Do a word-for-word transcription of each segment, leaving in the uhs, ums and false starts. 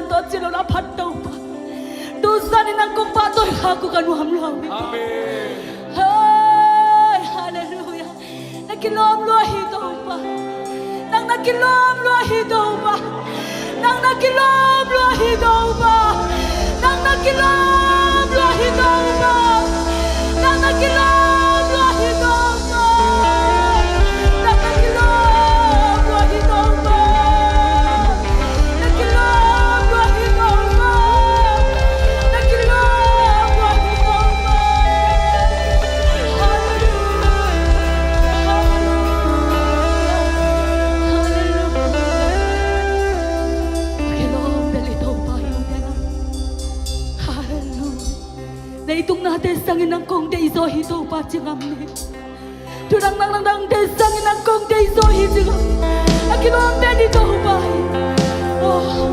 Tua ci lo la phat Topa. Tu zan in nang kong pahtawi khak uh ka nuam lo. Amen. Hei, halleluia. Na kilawm lua hi Topa. Nang na kilawm lua hi Topa. Nang na kilawm lua hi Topa. Nang na kilawm lua hi Topa. Nang na kilawm lua hi Topa. Nang na kilawm lua hi Topa. Na kilawm lua hi Topa. Na kilawm lua hi Topa. Halleluia. Halleluia. Halleluia. Kilawm bel hi Topa hi ung. Halleluia. Leitung nate sangin nang kong deih zaw hi Topa ci ngam ni. Thudang nang nang dangte sangin nang kong deih zaw hi ci ngam ni. A kilawm pen hi Topa hi. Oh.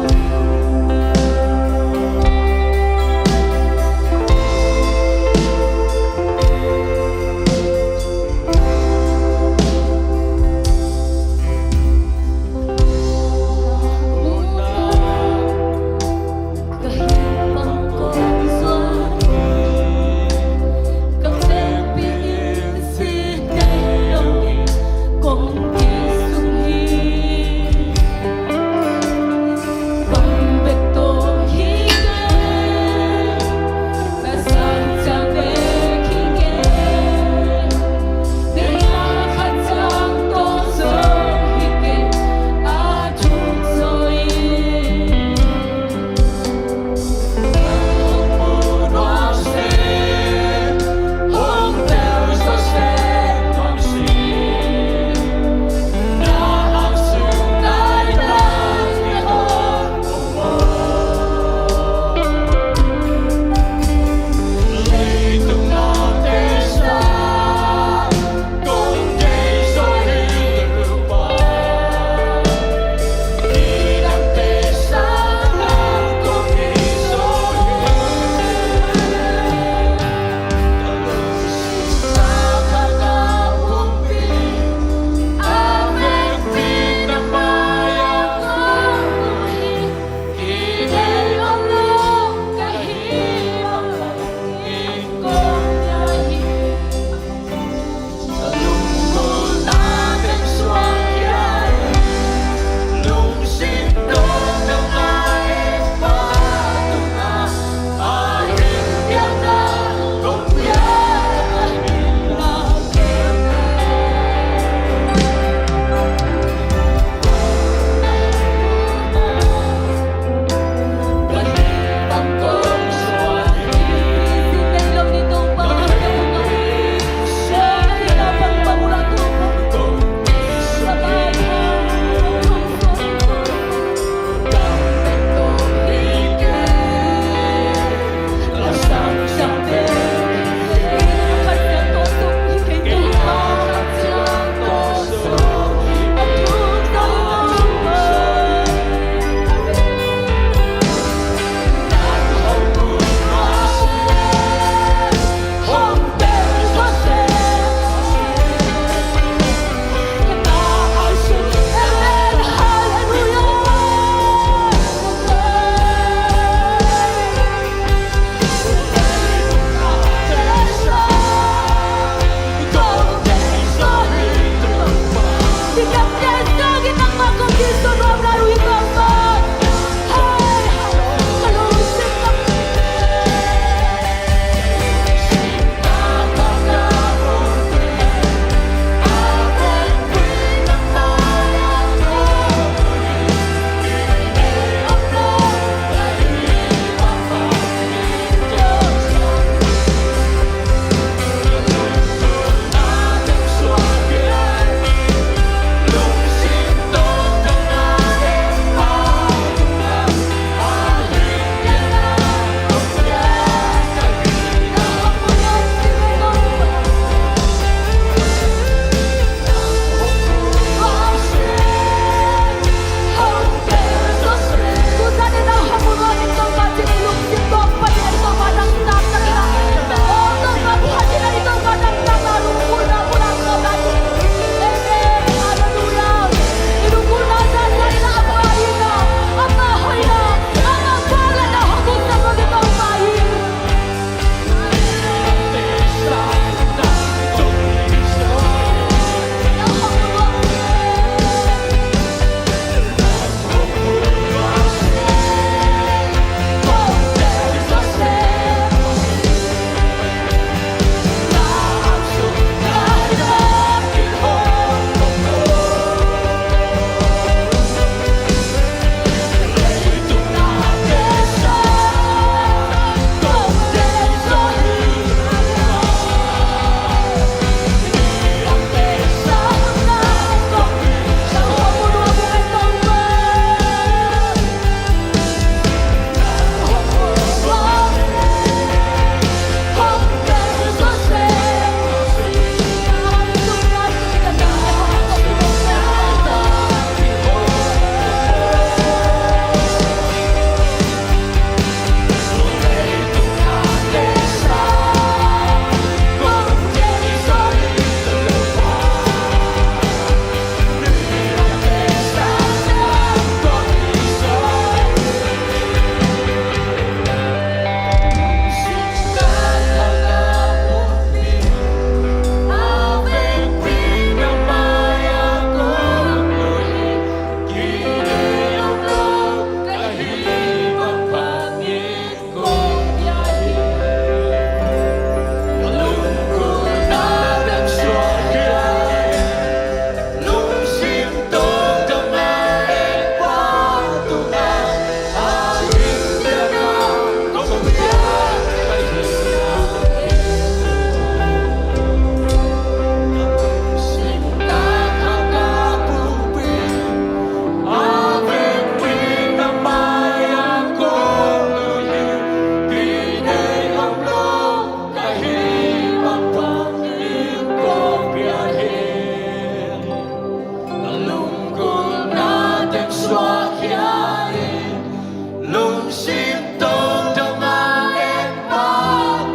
Simtong dong a, en pa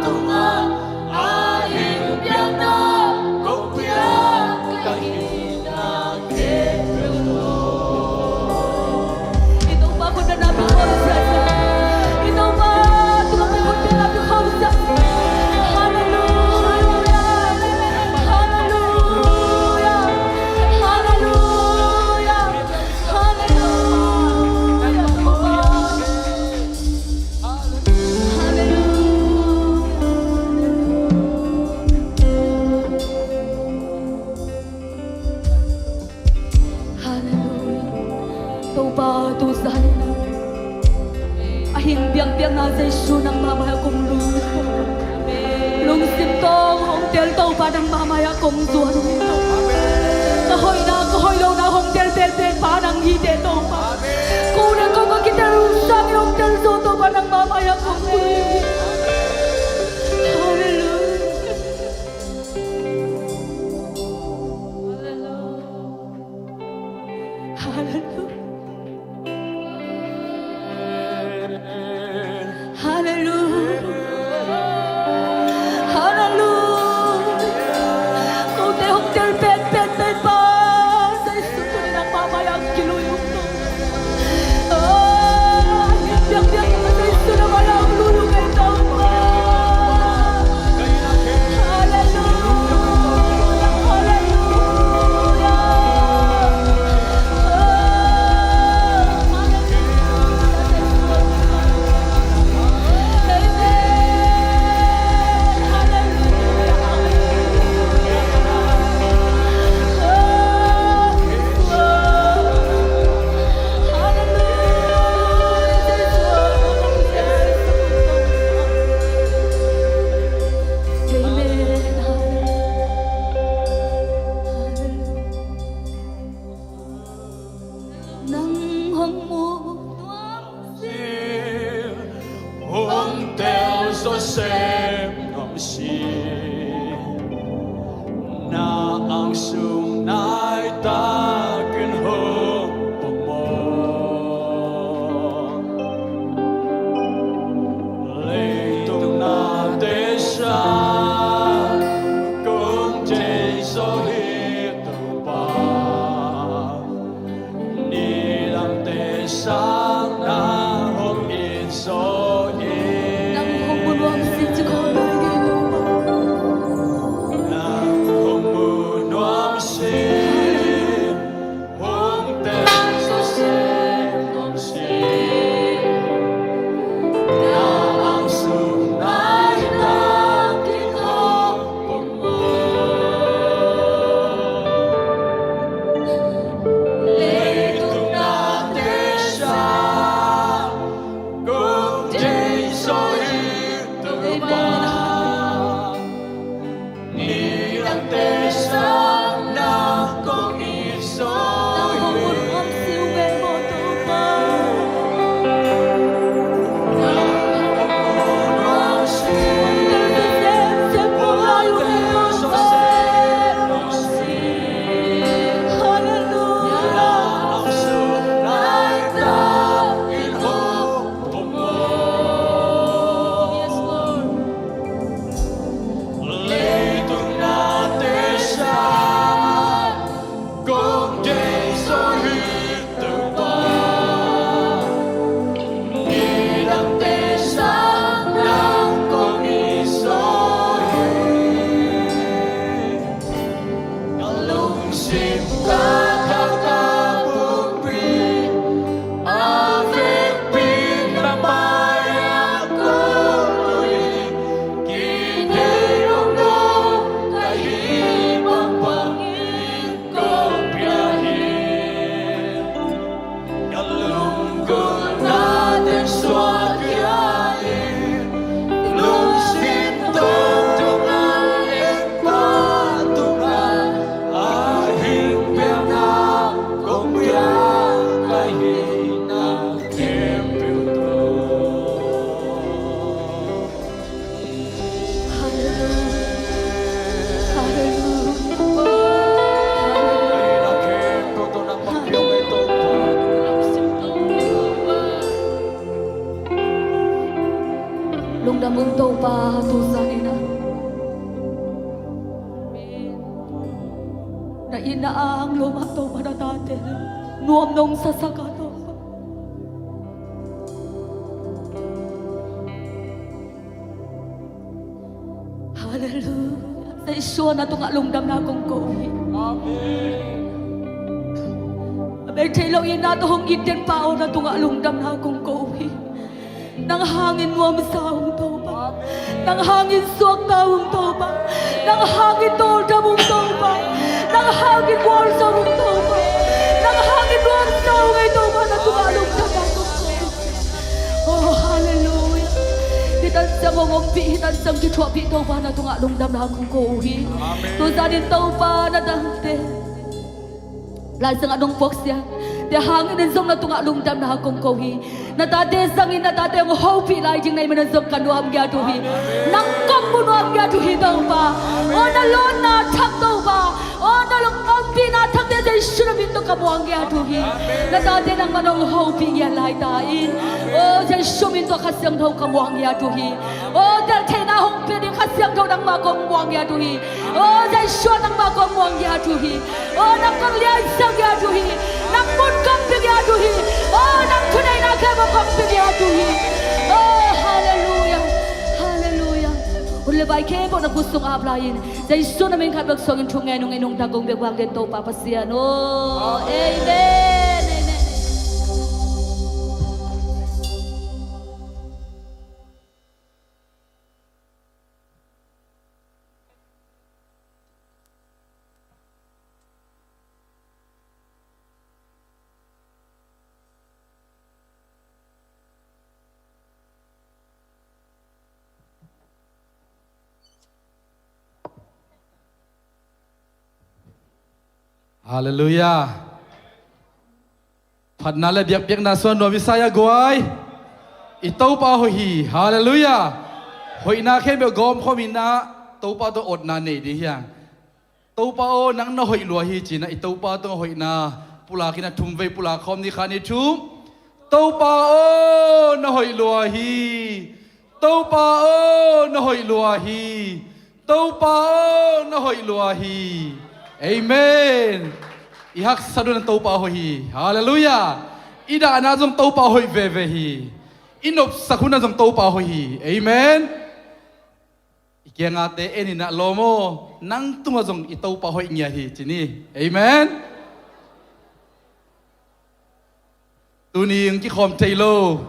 tungah a hing piakna kong piak ka hihna khempeuh tawh. I Topa khut bengna pia khawm sia. I Topa tungah khut bengna pia khawm sia. Halleluia. Halleluia. Halleluia. Halleluia. Halleluia. Halleluia. Topa, tuzan a hing biakpiakna Jesu nangmah mai-ah kong lum. Lungsim tawh hong tel Topa, nangmah mai-ah kong zuan. Ka hoihna, ka hoih lohna hong tel penpen pa nang hi teh Topa. Ko nang ko ka kitel sangin hong tel zo Topa, nangmah mai-ah kong lum. Halleluia. Halleluia. Halleluia. Halleluia. Kote hong tel penpen pa Jesu, tuni nangmah mai-ah kilui ung. Nang hong mu nuam sin, hong tel zo sem nuam sin, na ang sung nai takin hong pamawh. Leitung nate sang kong thei zo hi Topa. Nidangte sang nang hong it zo hi. Nang hong mu nuam sin ci khaw lai ngei lo. Nang hong mu nuam sin. Lungdam ung Topa, tu zanin ah na itna a hang lo mah Topa, na tate nuam nong sasak a Topa. Halleluia. Jesu na tungah lungdamna kong ko uh hi. Amen. A bei thei lo itna tawh hong it den pa aw, na tungah lungdamna kong ko uh hi. Nang hangin nuamsa ung Topa. Nang hangin suakta ung Topa. Nang hangin tawldam ung Topa. Nang hangin gualzo ung Topa. Nang hangin nuamsa ung ei Topa, na tungah lungdamna kong ko uh hi. Oh, halleluia. Hih tan ciang hong ompih, hih tan ciang kithuahpih Topa, na tungah lungdamna kong ko uh hi. Amen. Tu zanin Topa, na dangte Lai Siangtho ah nong puaksia te hangin in zong na tungah lungdamna kong ko hi. Na tate zangin na tate hong hopih lai ding na hih manin zong ka nuam ngiat uh hi. Nang kong mu nuam ngiat uh hi Topa. Aw na lawnna thak Topa, aw na ompihna thakte Jesu na min tawh ka muang ngiat uh hi. Na tate nangmah nong hopih ngiat lai ta in, aw Jesu min tawh Kha Siangtho ka muang ngiat uh hi. Aw delhtheihna hong pia ding Kha Siangtho nangmah kong muang ngiat uh hi. Aw Jesu nangmah kong muang ngiat uh hi. Aw nang kong liansak ngiat uh hi. Nang mun kong pia ngiat uh hi. Aw nang thuneihna khempeuh kong pia ngiat uh hi. Aw halleluia. Halleluia. Hun le vai khempeuh na khut sung ap lai-in Jesu na min khat bek suangin thu ngen ung ei, nungta kong biak vang den Topa Pasian aw. Amen. Amen. Halleluia. Phatna le biakpiakna suan nuam i sa hia guai. I Topa hoih hi. Halleluia. Hoihna khempeuh gawmkhawm in ah Topa tawh otna nei ding hi hang. Topa aw nang na hoih lua hi ci-in ah i Topa tawh hoihna pulak in ah thum vei pulak khawm ni, khat ni thum. Topa aw na hoih lua hi. Topa aw na hoih lua hi. Topa aw na hoih lua hi. Amen. I haksat un ah Topa hoih hi. Halleluia. I dahna zong Topa hoih veve hi. I nopsak hun ah zong Topa hoih hi. Amen. I kiangahte en in ah lawm aw, nang tungah zong i Topa hoih ngiat hi ci ni. Amen. Tuni hong kikhawm thei lo,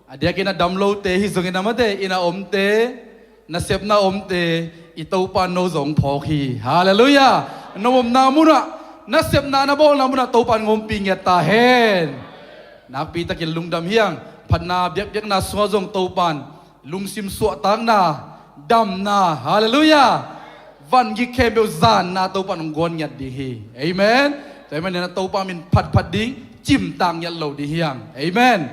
a diakin a dam lote hi zongin a mate inn a omte, nasepna omte, i Topa in no zong phawk hi. Halleluia. Na omna munah, nasepna na bawlna munah Topa in hong ompih ngiat ta hen. Nakpi takin lungdam hi hang. Phatna biakpiakna sungah zong Topa in lungsim suahtakna, damna, halleluia, vangik khempeuh zanna Topa in hong guan ngiat ding hi. Amen. Tua ahih manin a Topa min phatphat ding, cimtak ngiat lo ding hi hang. Amen.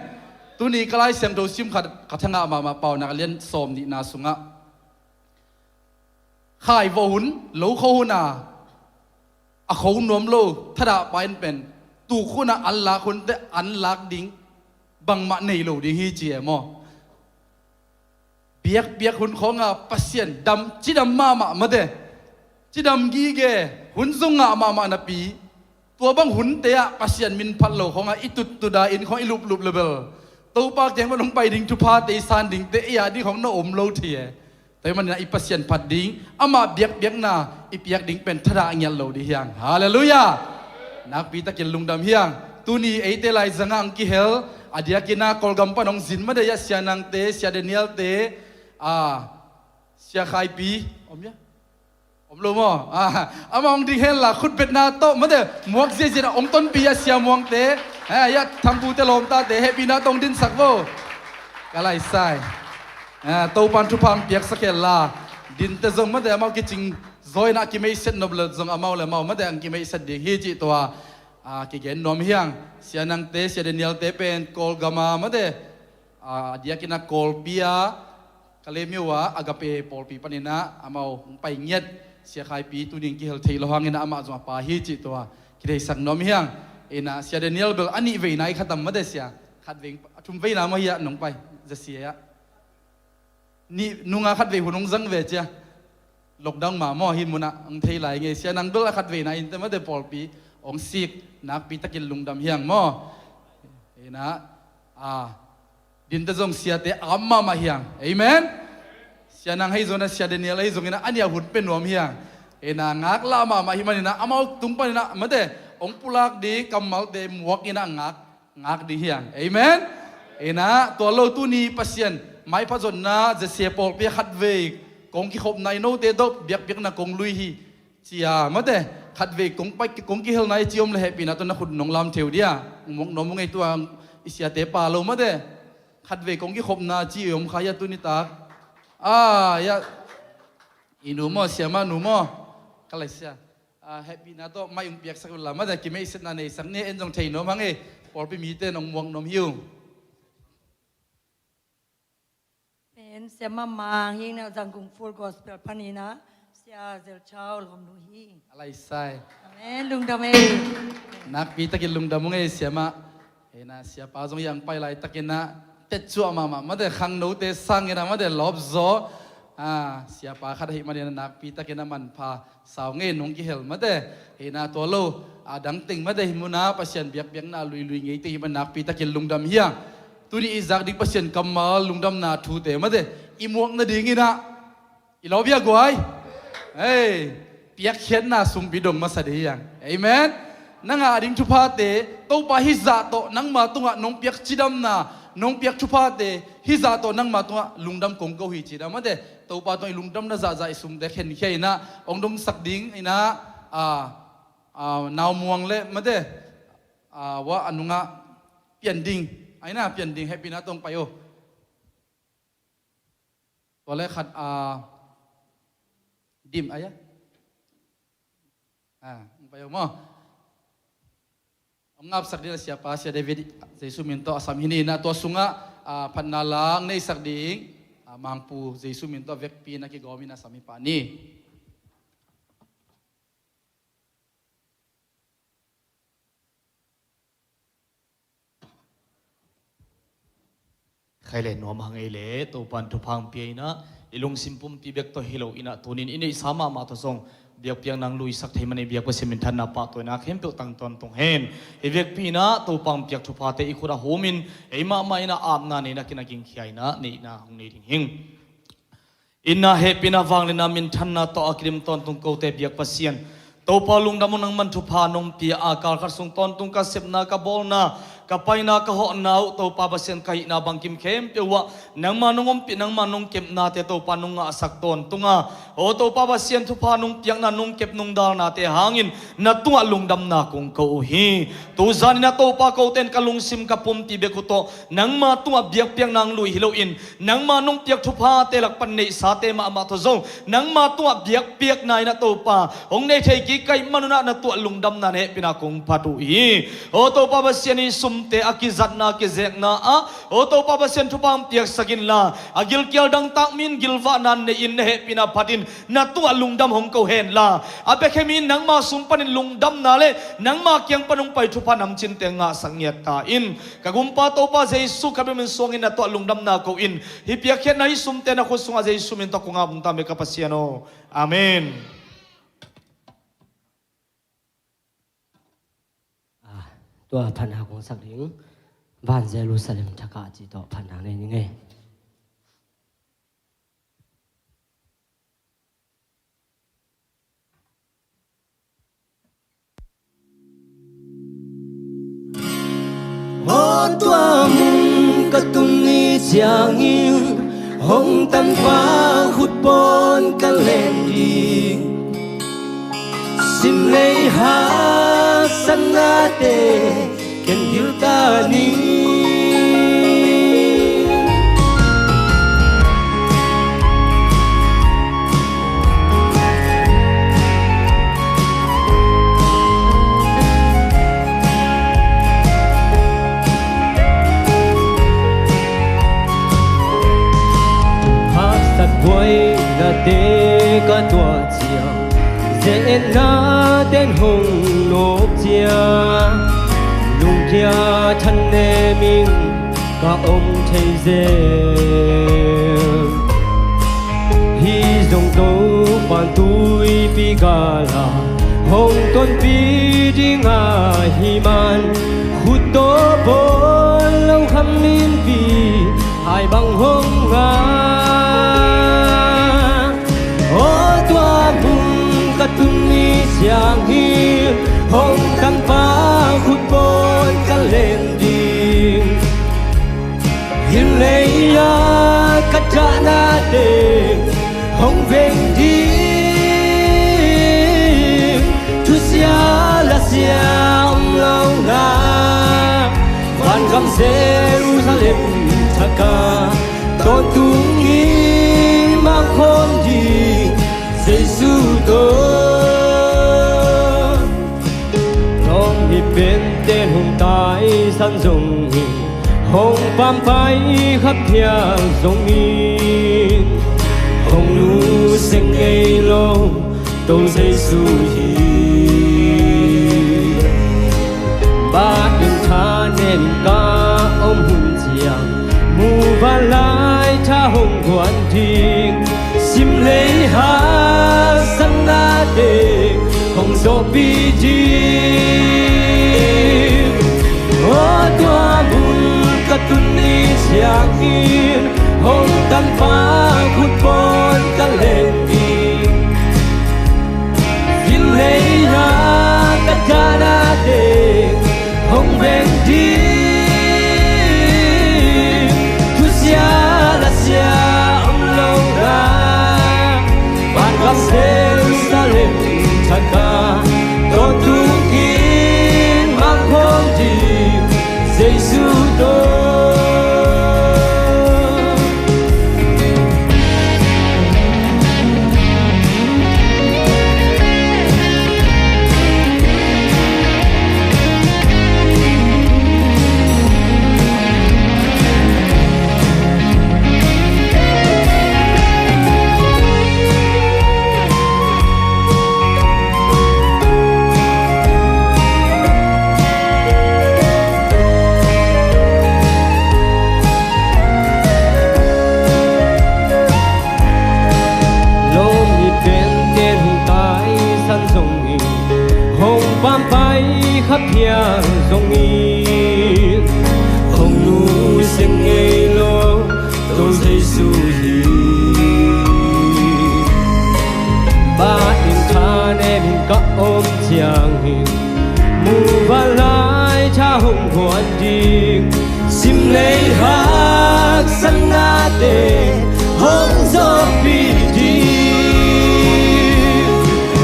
Tuni ka Lai Siangtho sim khat ka thangah mahmah, Paunak a lian sawm nihna sungah khaivawh hun, lo kho hun a, a kho nuam lo thadah pa in pen tuk hun a an lak hunte an lak ding bangmah nei lo ding hi ci e maw. Biakpiak hun khawngah Pasian dam, cidam mahmah mate, cidam gige, hun zong ngah mahmah napi, tua bang hunte ah Pasian min phat lo khawngah i tuttut a, inn khawng i luplup le bel Topa kiang pan hong pai ding thuphate i san dingte ei a ding khawng na om lo thei e. Tua ahih manin ah i Pasian phat ding, amah biakpiakna i piak ding pen thadah ngiat lo ding hi hang. Halleluia. Nakpi takin lungdam hi hang. Tuni eite laizangah hong kihel, a diakin a Kawlgam pan hong zin mate, Sia Nangte, Sia Danielte, a, Sia Khaipi om hia? Om lo maw? A, amah hong ding hen la, khutbetna tawh mate, muak ziahziah a hong tonpih a Sia Muangte, a, a Thangpute lawmtate, hehpihna tawh hong dinsak vo. Ka laisai. A, Topa in thupha hong piaksak hen la, dinte zong mate amau kicing zaw in a kimeihset nop le zong amau le amau mate hong kimeihset ding hi cih tua, a, kigen nuam hi hang. Sia Nangte, Sia Danielte pen Kawlgam a mate, a, a diakin a Kawlpi a Kalemyo a Agape pawlpi panin ah amau hong pai ngiat. Sia Khaipi tuni in kihel thei lo hangin ah amah zong a pa hi cih tua kitheisak nuam hi hang. In ah Sia Daniel bel a nih veina i khatam mate sia, khat vei, a thum veina maw hi ah nong pai, zasia ah. Nih nunga khatvei hun hong zang ve cia. Lockdown mah maw, hih munah hong thei lai ngei. Sia nang bel a khatveina innte mate pawlpi hong sik, nakpi takin lungdam hi hang maw. Inah, a, dinte zong siate a om mahmah hi hang. Amen. Sia nang ahi zongin ah, Sia Daniel ahi zongin ah, a nih a hun pia nuam hi hang. Inah ngaklah mahmah hi maninah, amau tung paninah mate hong pulak ding kammalte muak inah ngak ngak ding hi hang. Amen. Inah tua lo tuni Pasian maipha zonna Sia pawlpi a khatvei kong kikhopna i note tawh biakpiakna kong lui hi cia mate, khatvei kong pai, kong kihelna i ci om le hehpihna tawh na khut nong lam theu dia. Muak nuam ung ei, tua i siate pa lo mate. Khatvei kong kikhopna ci i om kha ia tuni tak. A ia, i nu maw, siamah nu maw? Ka lai sia. A, hehpihna tawh mai ung piaksak uh la mate, kimeihsetna neisak ni. En zong thei nuam hang ei, pawlpi mite nong muak nuam hi uh. Pen siamah Mang hi inah, Zangkung Full Gospel paninah Sia Zel Chau lawm nu hi. A lai sai. Amen. Lungdam ei. Nakpi takin lungdam ung ei siamah. Inah siapa zong hiang pai laitakinah tetcuah mahmah mate, khangnote sanginah mate lawpzaw. A, siapa khat ahih maninah nakpi takinah manpha sau ngei, nong kihel mate. Inah tua lo a dang teng mate, hih munah Pasian biakpiakna a luilui ngei teng hih man nakpi takin lungdam hi hang. Tuni i zak ding Pasian kammal lungdamna thute mate i muak nadinginah i lawbia guai. Hei, piakkhiatna sumpi dong masa ding hi hang. Amen. Na ngah ding thuphate Topa hih zah tawh nangma tungah nong piak cidamna, nong piak thuphate hih zah tawh nangma tungah lungdam kong ko hi ci dah mate. Topa tungah i lungdamna zahzah i sumte khenkhia inah hong dongsak ding inah, a, a, naumuang le mate, a, wa a nungah pian ding, a inah pian ding, hehpihna tawh hong pai uh. Tua le khat, a, dim a ia. A, hong pai uh maw. Hong ngapsak ding a siapa, Sia David, Jesu min tawh a sam hi ni inah tua sungah, a, phatna lang neisak ding, a, Mangpu Jesu min tawh vekpi inah kigawm inah sam hi pah ni. Khai le nuam hang ei le, Topan thupha hong pia inah, i lungsim pumpi bek tawh hi lo inah, tunin i neihsa mahmah tawh zong biakpiakna hong luisak thei man ei, biak Pasian minthanna pahtawina khempeuh tang tawntung hen. Hih vekpi inah Topa hong piak thuphate i khut a humin, ei mahmah inah apna neihna kinah gingkhia inah neihna hong nei ding hing. Inah hehpihna vangliatna minthanna tawh a kidim tawntung kote biak Pasian Topa lungdam ung, nangman thupha nong pia a, kal khat sung tawntung ka sepna, ka bawlna, ka paina, ka hawhna uh Topa Pasian ka hihna bangkim khempeuh uh ah nangma nong ompih, nangma nong kepnate Topa nong ngahsak tawntung a, aw Topa Pasian thupha nong piakna, nong kep nong dalnate hangin na tungah lungdamna kong ko uh hi. Tuzan inah Topa kote in ka lungsim ka pumpi bek uh tawh nangma tungah biakpiakna hong lui hi loin, nangma nong piak thuphate lak pan neihsate mahmah tawh zong nangma tungah biakpiakna inah Topa hong nei thei kik ka hih man unah na tungah lungdamna, na hehpihna kong phat uh hi. Aw Topa Pasian, i sumte a kizatna, a kizekna ah, aw Topa Pasian, thupha hong piaksak inla, a gilkial dangtak mi in gilvahna nei in, na hehpihna phat in na tungah lungdam hong ko henla, a biakhem in nangma sung panin lungdamna le nangma kiang pan hong pai thupha namcinte ngahsak ngiat ta in. Ka Gumpa Topa Jesu ka biakinn suangin na tungah lungdamna ko in, hih piakkhiatna, hih sumte na khut sungah Jesu min tawh kong ap uh hi, ka Pasian aw. Amen. Ah, tua phatna kong sak ding, Van Jerusalem Thakah cih tawh phatna ngei ning ei. Aw tua mun ka tun ni ciangin hong tanpa khut pawn ka len ding, simlei haksatnate ken hilh ta ni. Haksat buainate ka tuah ciang, ze-etnate'n hong nawk ciang, lungkia thanem in ka om thei zel. Tuipi gala hong tonpi ding ahih man, khut tawh bawl lo kham inpi, hai bang hong ngah. Aw tua mun ka tun ni ciangin, hong tanpa khut pawn ka len ding. Hih lei-a ka dahna teng hong veng ding. Thusia lasia om lo na, vangam Jerusalem thak ah, tawntung in mangkhawm ding Jesu tawh. Rom hi pente hong taisan zongin, hong pampai kha phial zongin, hong nusia ngei lo Topa Jesu hi. Bangin thanem ka om hun ciang, muvanlai tha hong guan ding, simlei haksatnate hong zawhpih ding. Aw tua mun ka tun ni ciangin, hong tanpa khut pawn ka len ding. Hih lei-a ka dahna teng hong veng ding. Thusia lasia om lo na, vangam Jerusalem thak ah, tawntung in mangkhawm ding Jesu tawh. Rom hi pente hong taisan zongin, hong pampai kha phial zongin, hong nusia ngei lo Topa Jesu hi. Bangin thanem ka om ciangin, muvanlai tha hong guan ding, simlei haksatnate hong zawhpih ding.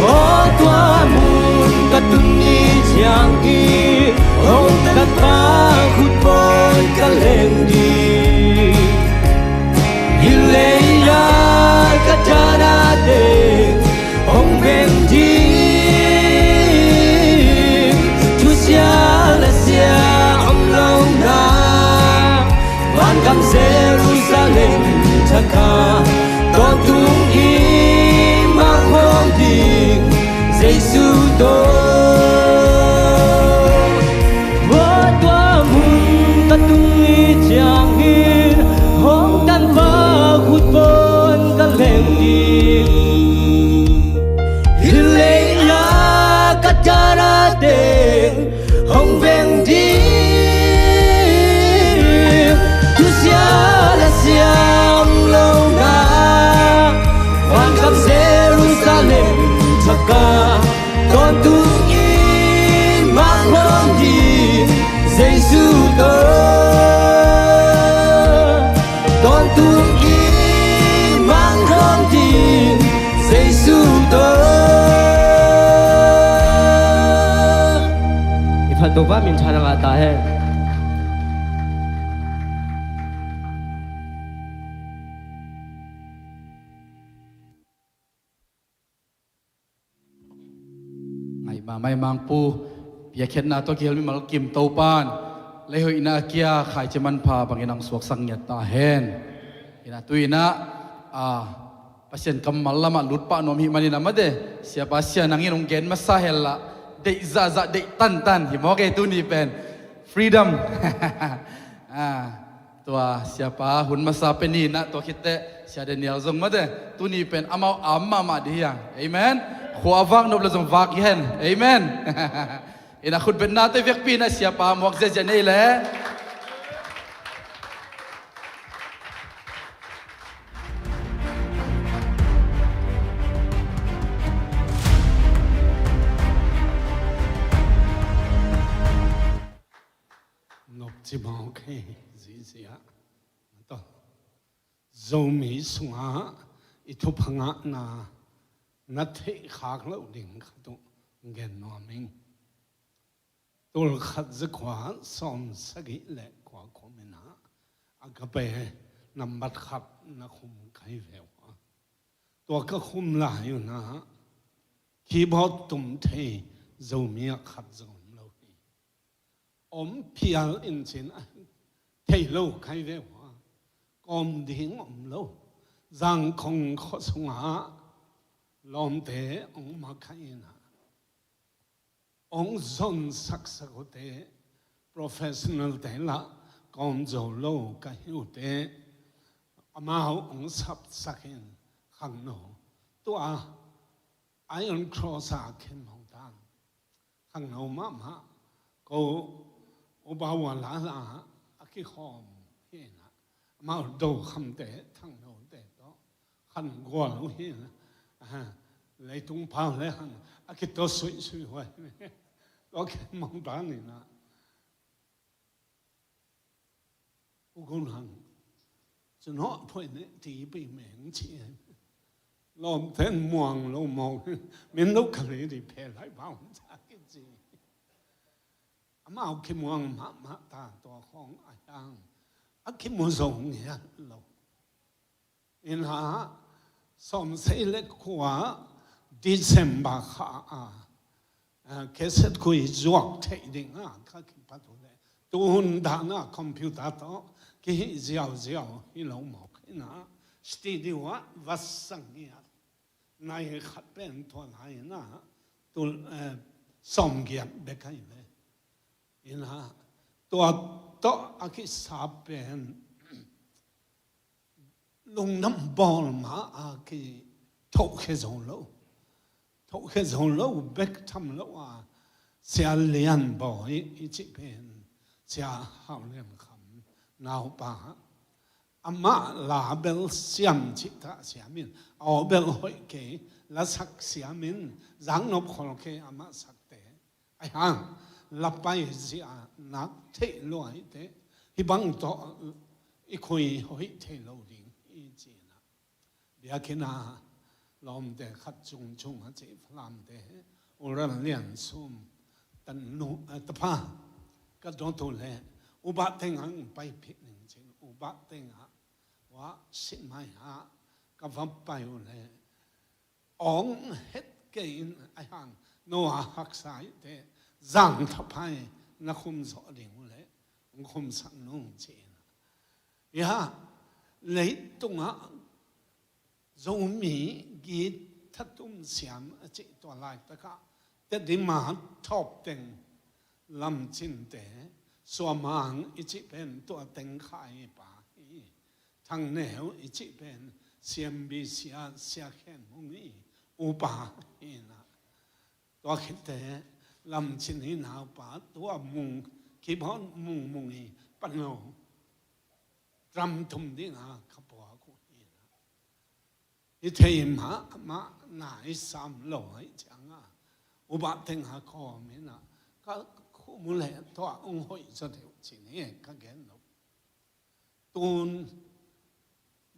Aw tua mun ka tun ni ciangin, hong tanpa khut pawn ka len ding. Hih lei-a ka dahna teng hong veng ding. Thusia lasia om lo na, vangam Jerusalem thak ah, tawntung in mangkhawm ding Jesu tawh. Aw tua mun ka tun ni ciangin, hong tanpa khut pawn ka len ding. Hih lei-a ka dahna teng hong veng ding. Thusia lasia om lo na, vangam Jerusalem thak ah, tawntung in mangkhawm ding Jesu tawh. Tawntung in mangkhawm ding Jesu tawh. I phat Topa min thang a ngah ta hen. Ngaih mahmah i Mangpu, piakkhiatna tawh kihel mimal kim Topa'n lei hoihna a kia khaici manpha bangin hong suaksak ngiat ta hen. Inah tu inah, a, Pasian kammal lamah lutpah nuam hih manin a mate, siapa sia nangin hong gen masa henla, deih zahzah deih tantan hi mawk e tuni pen. Freedom. A, Tua siapa hun masa pen hi na, tua khit teh Sia Daniel zong mate, tuni pen amau am mahmah dih hi hang. Amen. Khua a vak nop le zong vak hi hen. Amen. Ina khutbetnate vekpi na siapa muak ziazia nei le. Nopci mawk hi zihziah. Zomi sungah i thupha ngahna na theih khak loh ding khat uh gen nuam ing. Tul khat za kua sawm sagih le kua kum in ah Agape nambat khat na khum ka hi ve uh a, tua ka khum lai un ah keyboard tum thei Zomi ah khat zong om lo hi. Om phial in cin a thei lo ka hi ve uh a, kawm ding om lo. Zangkhong khua sungah lawmte ong makaih in ah ong zon saksak uhte, professional te lah kawm zo lo ka hi uh teh, amau ong sapsak in khangno, tua Iron Cross a khen mong dan khangno mahmah, ko ubawa lala a kikhawm hi in ah, amau do khamte, thangnote tawh khan gual uh hi in ah, leitung pau le hang a kito suihsuih huai. Tua khen mong dan in ah, u gun hang cun hawh phuai ne ti pi meng ci. Lawmten muang lo mawk, min lo ka lei di phe lai bau ca ki ci. Amau kimuang mahmah ta, tua khawng a hiang a kimu zo ngiat lo. In ah sawm sagih le kua December kha a, a, cassette khui zuak theih ding a ka kipat uh leh, tu hun dan a computer tawh kihih ziauziau hi lo mawk in ah, studio ah va sang ngiat. Nai khat pen tua lai in ah tul, eh, sawmgiat bek ahi ve. In ah tua tawh a kisa pen lungdam bawl ma a kithohkhia zo lo. Thohkhia zo lo bek tham lo a, Sia Lian Bawi i cih pen Sia Hau Lian Kham naupa, amah la bel siam cih ta siam in, aw bel hoih kei, lasak siam in, zaknop khol kei amah sakte. Ahi hang la paizia nak theih lua hi teh, hih bang tawh i khui hoih thei lo ding hi ci in ah. Biakinn ah lawmte khat Cung Cung a cih Falamte, U Ral Lian Sum, tanu, eh, tapa ka dawt uh leh, U Bah Teng ah pai phit ning ci in, U Bah Teng ah, wah, si mai ah ka va pai uh leh, ong het kei in, ahi hang no a haksa hi teh, zang thapai na khum zawh ding uh leh ong khumsak nung ci in. Ia, leitungah Zomi guitar tum siam a cih tua laitakah Tedim a Thawp Teng, Lam Cin te, Suamang i cih pen tua teng kha i pa hi. Thang Neu i cih pen C M B C a Sia Khen Mung i upa hi in ah, tua khit teh Lam Cin i naupa, tua Mung, keyboard Mung Mung i pano, drum tum ding a ka puak uh hi in ah. I thei mahmah na i sam lo ahih ciang a, U Bah Teng a kawm in ah, ka khum uh leh tua ong hoih zaw deuh ci ni ka gen lo. Tun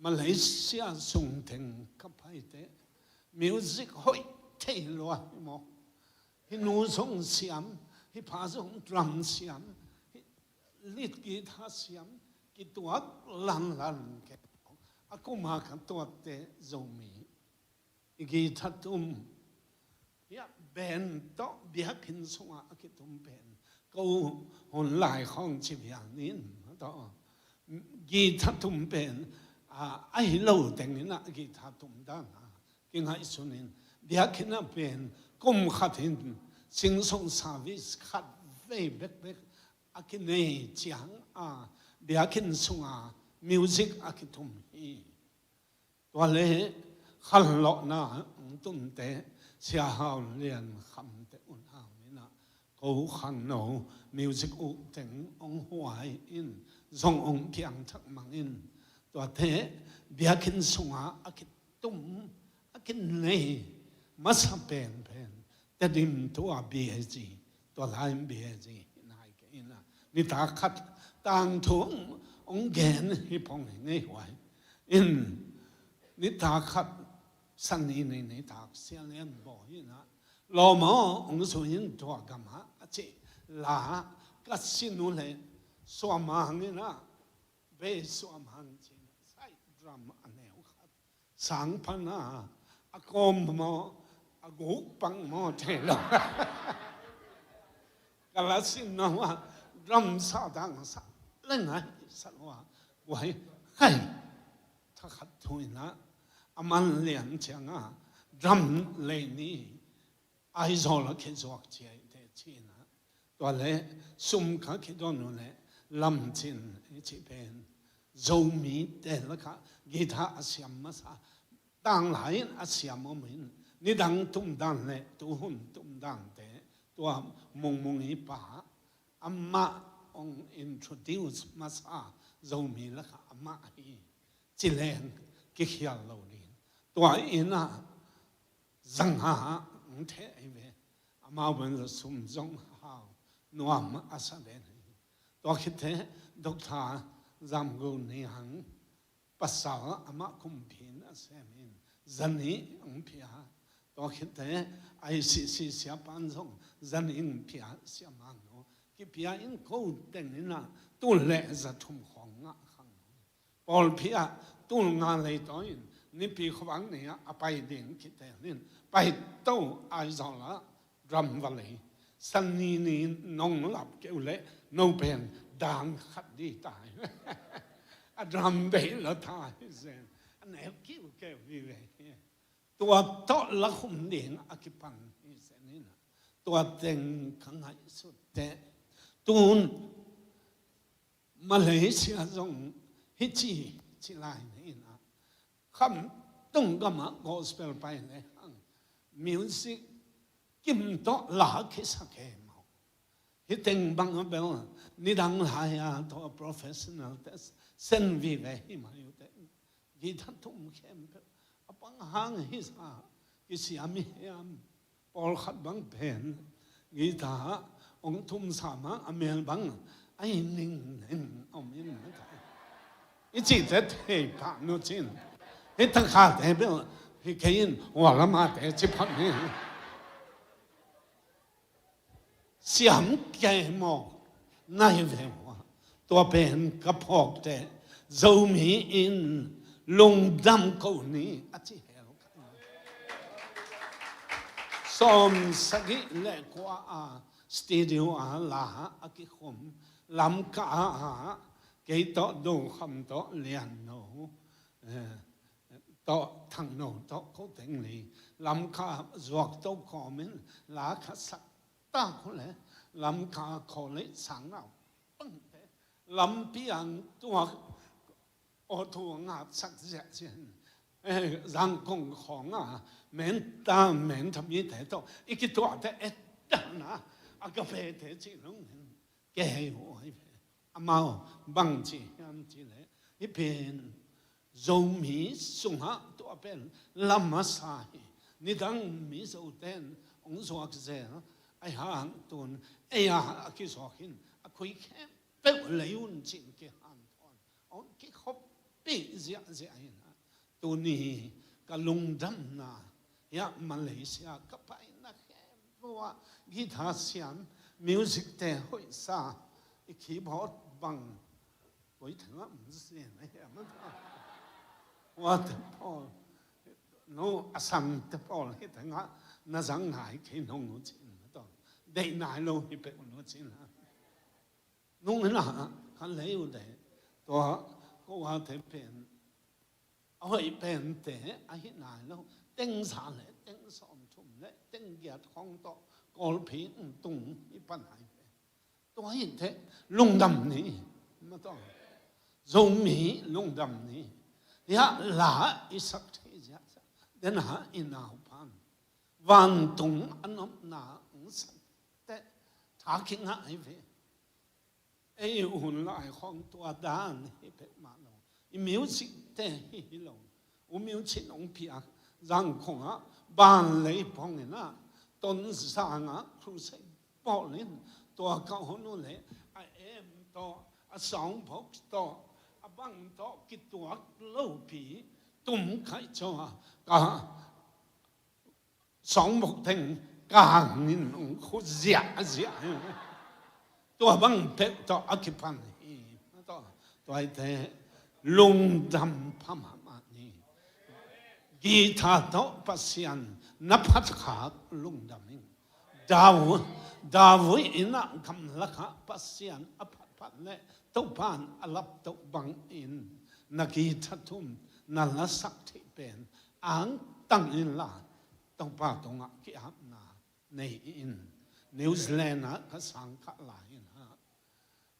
Malaysia sung teng ka pai teh, music hoih thei lua hi maw. Hih nu zong siam, hih pa zong drum siam, hih lead guitar siam, kituak lanlan kei. A kum a ka tuakte Zomi i guitar tum, hiah band tawh biakinn sungah a kitum pen, ko hun lai khawng ci vial nin tawh guitar tum pen, a, ahi lo teng in ah guitar tum dan a kingaihsun in, biakinn ah pen kum khat in singsong service khat vei bekbek a kinei ciang a, biakinn sunga music a kitum hi. Tua le khanlawhna hong tunte Sia Hau Lian Kham te un hau in ah ko khangno music uh teng hong huai in zong hong piangthak mang in tuate biakinn sunga a kitum a kinei masa penpen Tedim tua B A G tua lai in B A G hi nai kei in ah nitak khat tangthu hong gen hi pong hi ngei huai in nitak khat Sani ni nitak Sia Lian Bawi in ah lawm aw hong zui in tua gamah a cih la ka sin uh leh Suam Mang in ah Bei Suam Mang ci in ah sai drum a neu khat sang pan a a kawm maw a guk pang maw thei lo. Ka la sin no a drum sa dang sa leng a sa lo a guai hai thakhat thu in ah a man lian ciang a drum lei ni Aizawl a kizuak ciai te ci in ah tua le sum ka kidon uh le lamcin i cih pen Zomite lakah guitar a siam masa tanglai in a siam om in nidang tumdan le tuhun tumdante tua mungmung i pa amah hong introduce masa Zomi lakah amah hi cileng kikhial lo ding tua in ah zanga hong theh ahi ve. Amau ban za sum zong hau nuam a sa den hi. Tua khit teh Doctor Zamgo Niang pasal amah kumpi in a sem in zanih hong pia. Tua khit teh I C C siapan zong zanih hong pia siamang no kipia in ko teng in ah tul le za thum khawng ngah khang pawlpi ah tul nga lei taw in Nipi khuavak ni ah a pai ding kitel in pai to Aizawl ah drum va lei Sani ni nong lap keu le no pen dang khat di tai a drum bei lo tai zen a neu kiu keu vive hi. Tua tawh la khum ding a kipan hi zen in ah tua teng ka ngaihsut teh tun Malaysia zong hi ci ci lai ni in ah khamtung gamah gospel pai le hang music kim tawh la kisa kei maw. Hi teng bang a bel nidang lai a tawh professional te sen vive hi mai uh teh guitar tum khempeuh a pang hang hi sa kisiam hi hiam. Pawlkhat bang pen guitar hong tum sa mah a mel bang a hi ningning om in mata i cihte thei pah nu cin hi takhate bel hi kei in hua lamate ci phot ni. Siam kei maw nai ve hua tua pen ka phawk teh Zomi in lungdam ko ni a ci hel ka sawm sagih le kua a studio a la a kikhum Lamka ah kei tawh Do Kham tawh Lian No tawh Thang No tawh ko teng li Lamka zuak to kawm in la khat sak tak uh le Lamka khaw le sang nau pangte lampi ang tuak aw thu a ngat sak ziahziah in Zangkong khawng a menta menta mite tawh i kituahte et dahna a ka pete cih lungin kei uh ahi ve. Amau bang ci hiam cih leh hi pen Zomi sungah tua pen lam a sa hi. Nidang Mizoten hong zuak zel ahi hang tun ei a kizuak in a khui khempeuh lei un cin kihanthawn hong kikhopih ziahziah in ah tuni ka lungdamna hiah Malaysia ka paina khempeuh ah guitar siam music te hoihsa i keyboard bang koi thangah mzin a hiam a ta wate pawl no a sangte pawl hi tangah na zang ngai kei nong uh cin a ta deih nai lo hi peuh lo cin a nung in ah ka lei uh de tua ko a te pen a hoih pente ahi nai lo teng za le teng sawm thum le teng giat khawng tawh kawlpi tung i pan ai ve. Tua hi teh lungdam ni ma tawh Zomi lungdam ni. Hiah la i sak thei ziahziah. Dena i naupan vantung a nopna hong sak teh tha kingah hi ve. Ei hun lai khawng tua dan hi peuhmah lo. I music te hi hi lo. U Miu Cin hong piak Zangkong ah ban lei pawng in ah Tonzang ah crusade bawl in tua ka hun uh leh a amp tawh a sound box tawh a bang tawh kituak lopi tum kaih caw a ka sound box teng kang in hong khut ziahziah hi. Tua bang peuh tawh a kipan hi. Tua, tua hi teh lungdam pha mahmah ni. Guitar tawh Pasian na phat khak lungdam ing. Dav-, David in ah gamlak ah Pasian a phatphat leh Topa'n a laptoh bangin na guitar thum na lasak theih pen angtang inla Topa tungah ki-apna nei in. New Zealand ah ka sang kah lai in ah,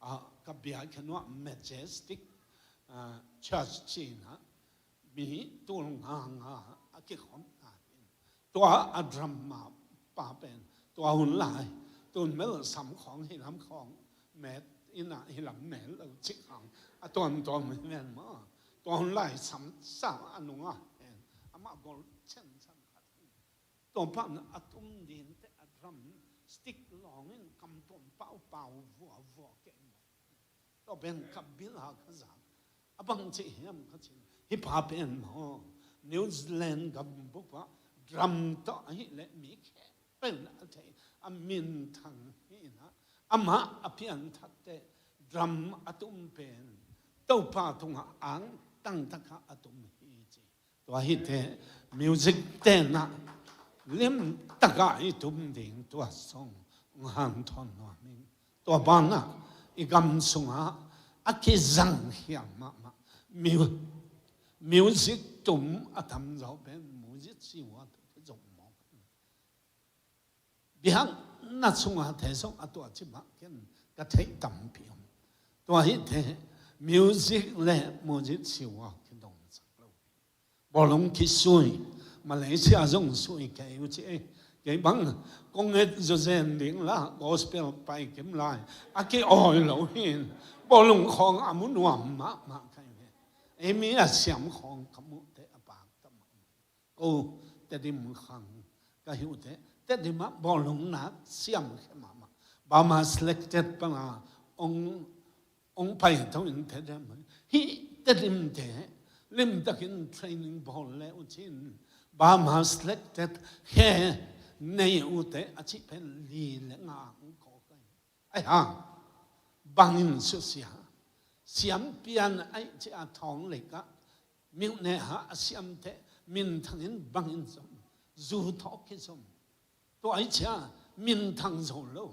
ah, ka biakinn uh ah Majestic, ah, Church ci-in ah mi tul nga nga a kikhopna in. Tua a drama pa pen tua hun lai tun mel sam khawng hi lam khawng met in ah hi lam met lo cih khang a tuamtuam hi ven maw. Tua hun lai sam sam a nungah hen amah gol cen sam khat hi. Tua pan a tum ding teh a drum stick lawng in kam tuam paupau vuavua kei maw. Tua pen ka bil a ka zak. A bang ci hiam ka cih leh hih pa pen maw New Zealand gambup ah drum tawh ahih leh mi khempeuh in a thei a minthang hi in ah amah a pianthak teh drum a tum pen Topa tungah angtang takah a tum hi ci. Tua hi teh music ten ah limtak ah i tum ding tua song hong hanthawn nuam ing. Tua banah i gam sungah a kizang hiam mahmah. Mu-, music tum a tamzaw pen music siwa tawh kizom mawk. Biakna sungah te song a tua ci mah ken ka theih tampi om. Tua hi teh music le music siwa kidongsak lo. Bawlung kisui, Malaysia zong sui kei uh ci ei. Kei bang kong et zawzen ding la gospel pai kim lai a ki-awi lo hin bawlung khawng a mu nuam mahmah kei ve. Ei mi a siam khawng ka muh teh a pak ta mahmah. Ko Tedim khang ka hi uh teh Tedim ah bawlung nak siam khe mahmah. Bama selected pana ong ong pai tawh in Tedim. Hih Tedim te limtakin training bawl le uh cin Bama selected khe nei uh teh a cih pen li le nga ang ko kai. Ai hang bangin susia siampian ai cia thawng lei ka miuh ne ha a siam teh minthangin bangin zom zu thawk kizom. Tua ai cia minthang zo lo.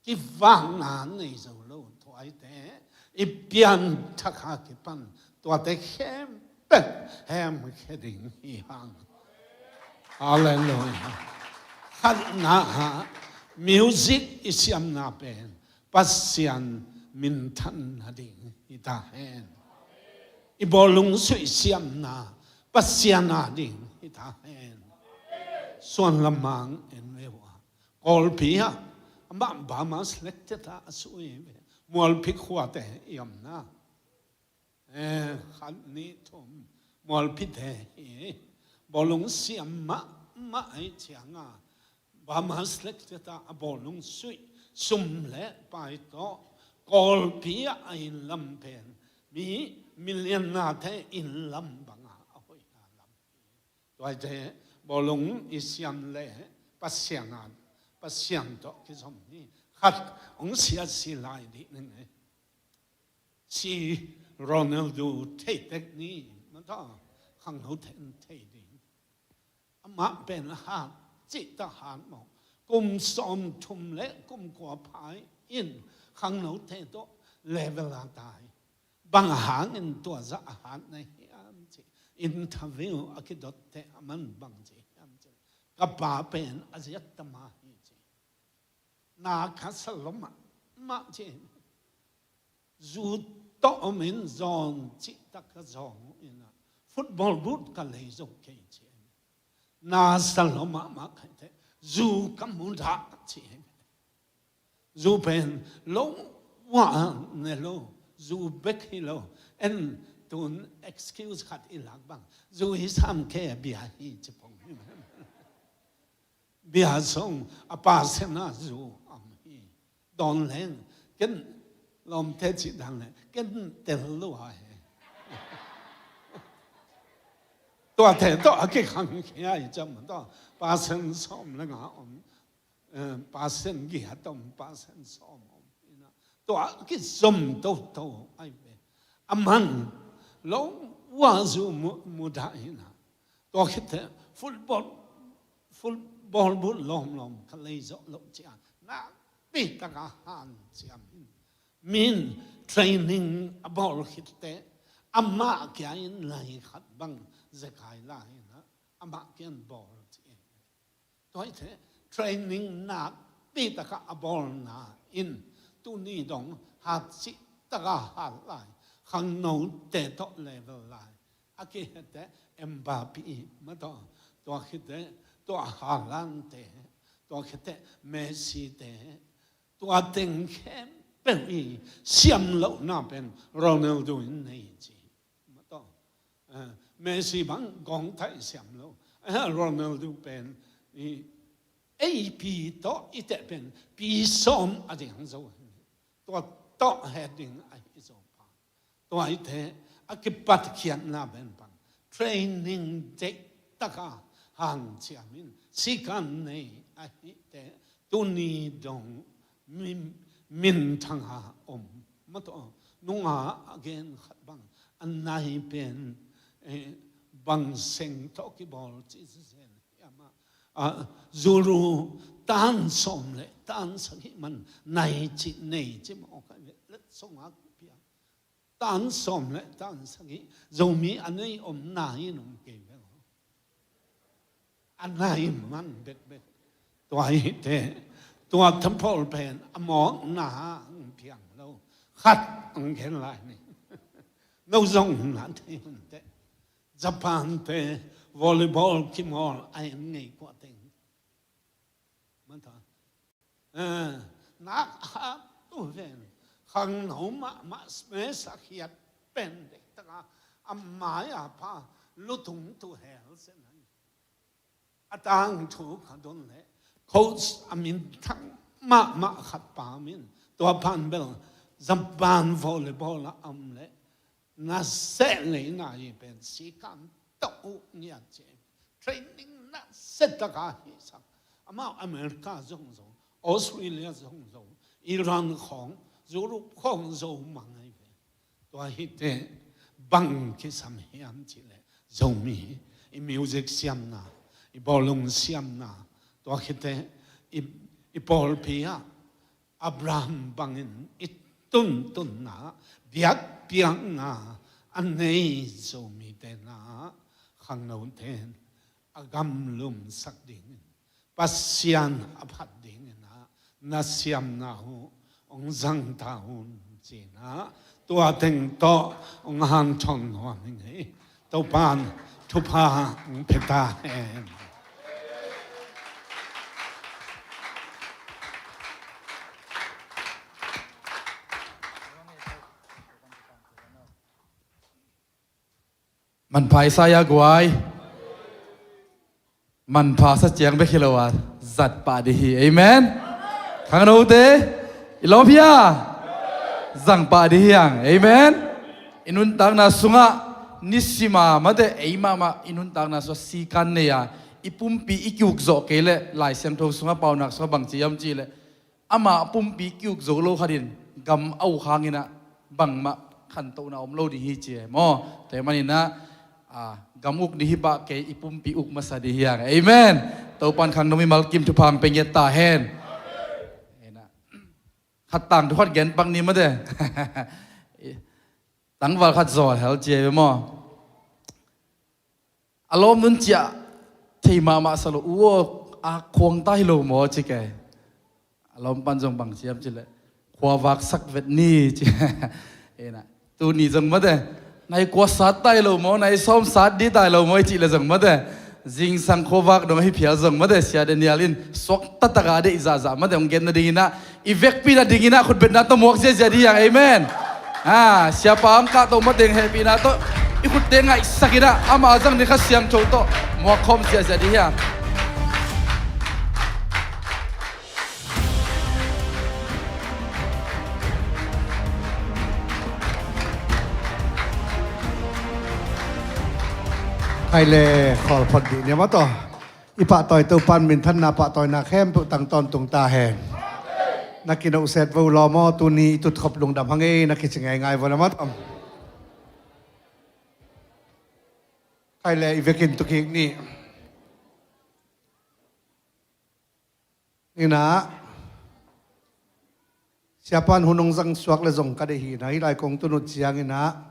Kivakna nei zo lo. Tua ai te i pianthak ha kipan tuate khempeuh hemkhia ding hi hang. Halleluiah. Khatna ah music i siamna pen Pasian minthanna ding hi ta hen. I bawlung suih siamna Pasian a ding hi ta hen. Suan lamang en ve uh a Kawlpi ah amah Bama selected a a sui ve. Mualphi khuate i omna eh, khat nih thum mualphite hi bawlung siam mahmah ahi cianga Bama selected a a bawlung suih sum le pai tawh Kawlpi ah a inn lam pen mi million nate inn lam banga a hoihna lam hi. Tuaite bawlung i siam le Pasian a Pasian tawh kizom hi. Khat hong siasi lai dih ning ei. Si Ronaldo thei tek ni mata khangno ten thei ding. Amah pen hat cihta hat maw. Kum sawm thum le kum kua phai in khangno te tawh level a tai. Bang hangin tua zah a hat na hiam ci interview a kidot teh a man bang ci hiam ci ka pa pen a ziat tama hi ci. Na ka sa lo mahmah ci. Zu tawh om in zawn cihtak ka zawng uh in ah, football boot ka lei zo kei ci. Na sa lo mahmah ka hih teh, zu ka mu dah ci. Zu pen lo, wa ne lo, zu bek hi lo. En tun excuse khat i lak bang, zu hi sam kei a, bia hi ci pong hi. Bia sung a percent a zu om hi. Dawn leng ken lawmte cih dan leh ken tel lua hi. Tuate tawh a kikhangkhia hi ciang mah tawh percent sawm le nga om, eh, percent giat om, percent sawm om hi na. Tua a kizom toto ahi ve. A man lo, wa zu mu, mu dah hi na. Tua khit teh football, football boot lawmlawm ka lei zawh loh ciang nakpi taka hanciam in, min training a bawl khit teh amah kia in lai khat bang zekai lai in ah, amah kia in bawl ci. Tua hi teh training nakpi taka a bawlna in tuni dong hat cih taka hat lai, khangnote tawh level lai. A kihete Mbappe mah tawh, tua khite tua Haaland te, tua khite Messi te, tua teng khempeuh i siam lohna pen Ronaldo in nei ci. Mah tawh, eh, Messi bang gawngtai siam lo. Eh, Ronaldo pen i eipi tawh i teh pen pi sawm a ding zo hi. Tua tawh het ding ahi zo pa. Tua hi teh a kipatkhiatna pen bang, training deih taka hanciam in, sikan nei ahi teh tuni dong min, minthang a om. Mah tawh nunga a gen khat bang, a nai pen, eh, bang seng tawh kibawl ci zen hiam ah, ah, zuru tan sawm le tan sagih man nai ci, nei ci mawk a, letsong a piang. Tan sawm le tan sagih Zomi a nei om nai in om kei ve. A nai man bekbek. Tua hi teh, tua thapawl pen a mawkna ang piang lo. Khat ang gen lai ni. No zong na thei hun teh. Japan te volleyball kimawl a en ngei kua teng. Mah tawh, eh, nak a tu ven, khangno mahmah smash a khiat pen deih taka a mai a pha lutung tu hel zen ahi. A tangthu ka don leh coach a minthang mahmah khat pa min, tua pan bel Japan volleyball a om leh na seh lei na hi pen sikan tawh uh ngiat ci. Training na seh taka hi sak. Amau America zong zo, Australia zong zo, Iran khawng, Europe khawng zo mang ahi ve. Tua hi teh bang kisam hiam ci leh Zomi i music siamna, i bawlung siamna, tua khite i, i pawlpi ah Abraham bangin i tuntunna biakpiakna a nei Zomite na khangnote in a gamlumsak dingin, Pasian a phat dingin ah na siamna uh hong zang ta un ci-in ah tua teng tawh hong hanthawn nuam ing ei. Topa'n thupha hong pia ta hen. Manpha i sa hia guai. Manpha sa ciang bek hi lo a, zat pah ding hi. Amen. Khangnote, i lawm hia? Zang pah ding hi hang. Amen. I nuntakna sungah nisim a mate, ei mahmah i nuntakna sungah sikan nei a, i pumpi i ki-uk zawh kei leh, Lai Siangtho sungah, Paunak sungah bang ci hiam cih leh, ama pumpi ki-uk zo lo khat in gam a uk hangin ah bangmah khantohna om lo ding hi ci e maw. Tua ahih manin ah, ah, gam uk ding hi pah kei, i pumpi uk masa ding hi hang. Amen. Topa'n khangno mimal kim thupha hong pia ngiat ta hen. Amen. Khat tangthu khat gen pak ni mate. Tangval khat zawl hel ci e ve maw. A lawmnu'n ciah thei mahmah sa lo, u aw, a khuang ta hi lo maw ci kei. A lawmpa'n zong bang ci hiam cih leh, khua vaksak vet ni ci. Ena, Tuni zong mate, nai kua sat tai lo maw, nai sawm sat di tai lo maw i cih le zong mate, zingsang khuavak dong ahi phial zong mate, Sia Daniel in suak taktak a deih zahzah mate hong gen nadingin ah, i vekpi nadingin ah khutbetna tawh muak ziahziah dih hiang. Amen. A, siapa hong kahto mateng hehpihna tawh i khutte ngaihsak in ah, ama zang ni Kha Siangtho tawh muak khawm ziahziah dih hiang. Khai le khawl phot dih ni maw taw. I pahtawi Topan minthanna pahtawina khempeuh tang tawntung ta hen. Na kinohset vo law maw, tuni i tutkhop lungdam hang ei, na kici ngeingai vo na maw taw. Khai le i vekin tukik ni. Inah, siapan hun hong zang suak le zong ka deih hi na, hih lai kong tun uh ciang inah,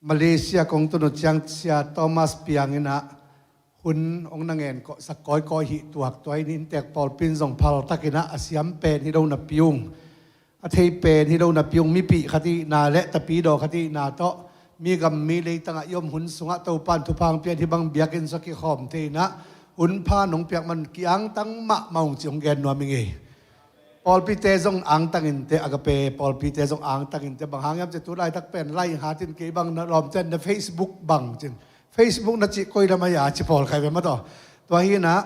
Malaysia kong tun uh ciang Sia Thomas Piang inah hun hong na ngen kawhsak kawikawi hi tuak, tua in inntek pawlpi in zong phal tak inah a siam pen hi lo napi ung. A thei pen hi lo napi ung, mipih khat ihna le tapidaw khat ihna tawh mi gam mi leitangah i om hun sungah Topan thupha hong pia in hih bang biakinn sungah kikhawm thei inah hun pha nong piak man kiangtang mahmah ung ci hong gen nuam ing ei. Pawlpite zong angtang inteh, Agape pawlpite zong angtang inteh, bang hang hiam ci tu laitak pen lai hatin kei bang na lawmten na Facebook bang cin, Facebook na cih koi lam a hia ci pawl khai ve maw taw. Tua hi inah,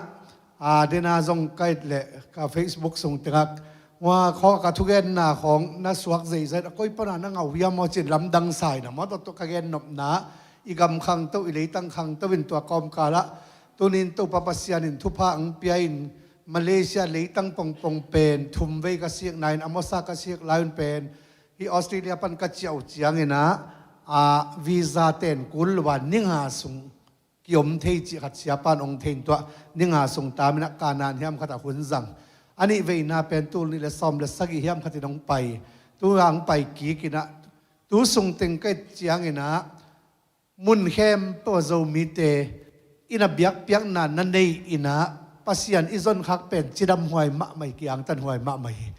a, dena zong ka it leh ka Facebook sung tengah, hua khawng ka thugenna khawng na suak zeizai a, koi pana na ngau hiam maw cin lamdang sa inah maw taw, tua ka gen nopna, i gam khangto, i leitang khangto in tua kawmkalah tunin Topa Pasian in thupha ang pia in Malaysia leitang pongpong pen thumvei ka sikna in, a mawsa ka sik lai un pen hih Australia pan ka ciah uh ciang inah, a, visa ten kul lo a ni nga sung kiom thei cih khat siapan ong thei in tua ni nga sung tam inah Kanaan hiam khatah hun zang. A nih veina pen tul nih le sawm le sagih hiam khatin ong pai. Tu hang pai kik inah, tu sung teng ka it ciang inah, mun khempeuh a Zomite in a biakpiakna na nei inah Pasian i zon khak pen cidam huai mahmah hi, kiangtan huai mahmah hi.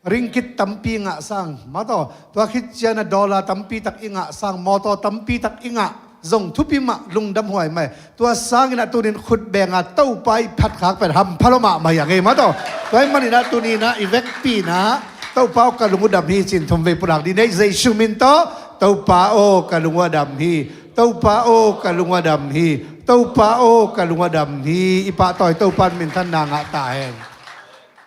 Ringgit tampi ngah sang maw taw, tua khit ciang a dollar tampi tak i ngah sang, mawtaw tampi tak i ngah zong thupi mah, lungdam huai mah hi. Tua sang inah tunin khut benga Topa i phatkhak pen hampha lo mahmah hi a ngei maw taw. Tua ahih man inah tuni inah i vekpi inah Topa aw ka lung uh dam hi cin thumvei pulak dih ni ei, Jesu min tawh, Topa aw ka lung uh a dam hi. Topa aw ka lung uh a dam hi. Topa aw ka lung uh a dam hi. I pahtawi Topan minthanna ngah ta hen.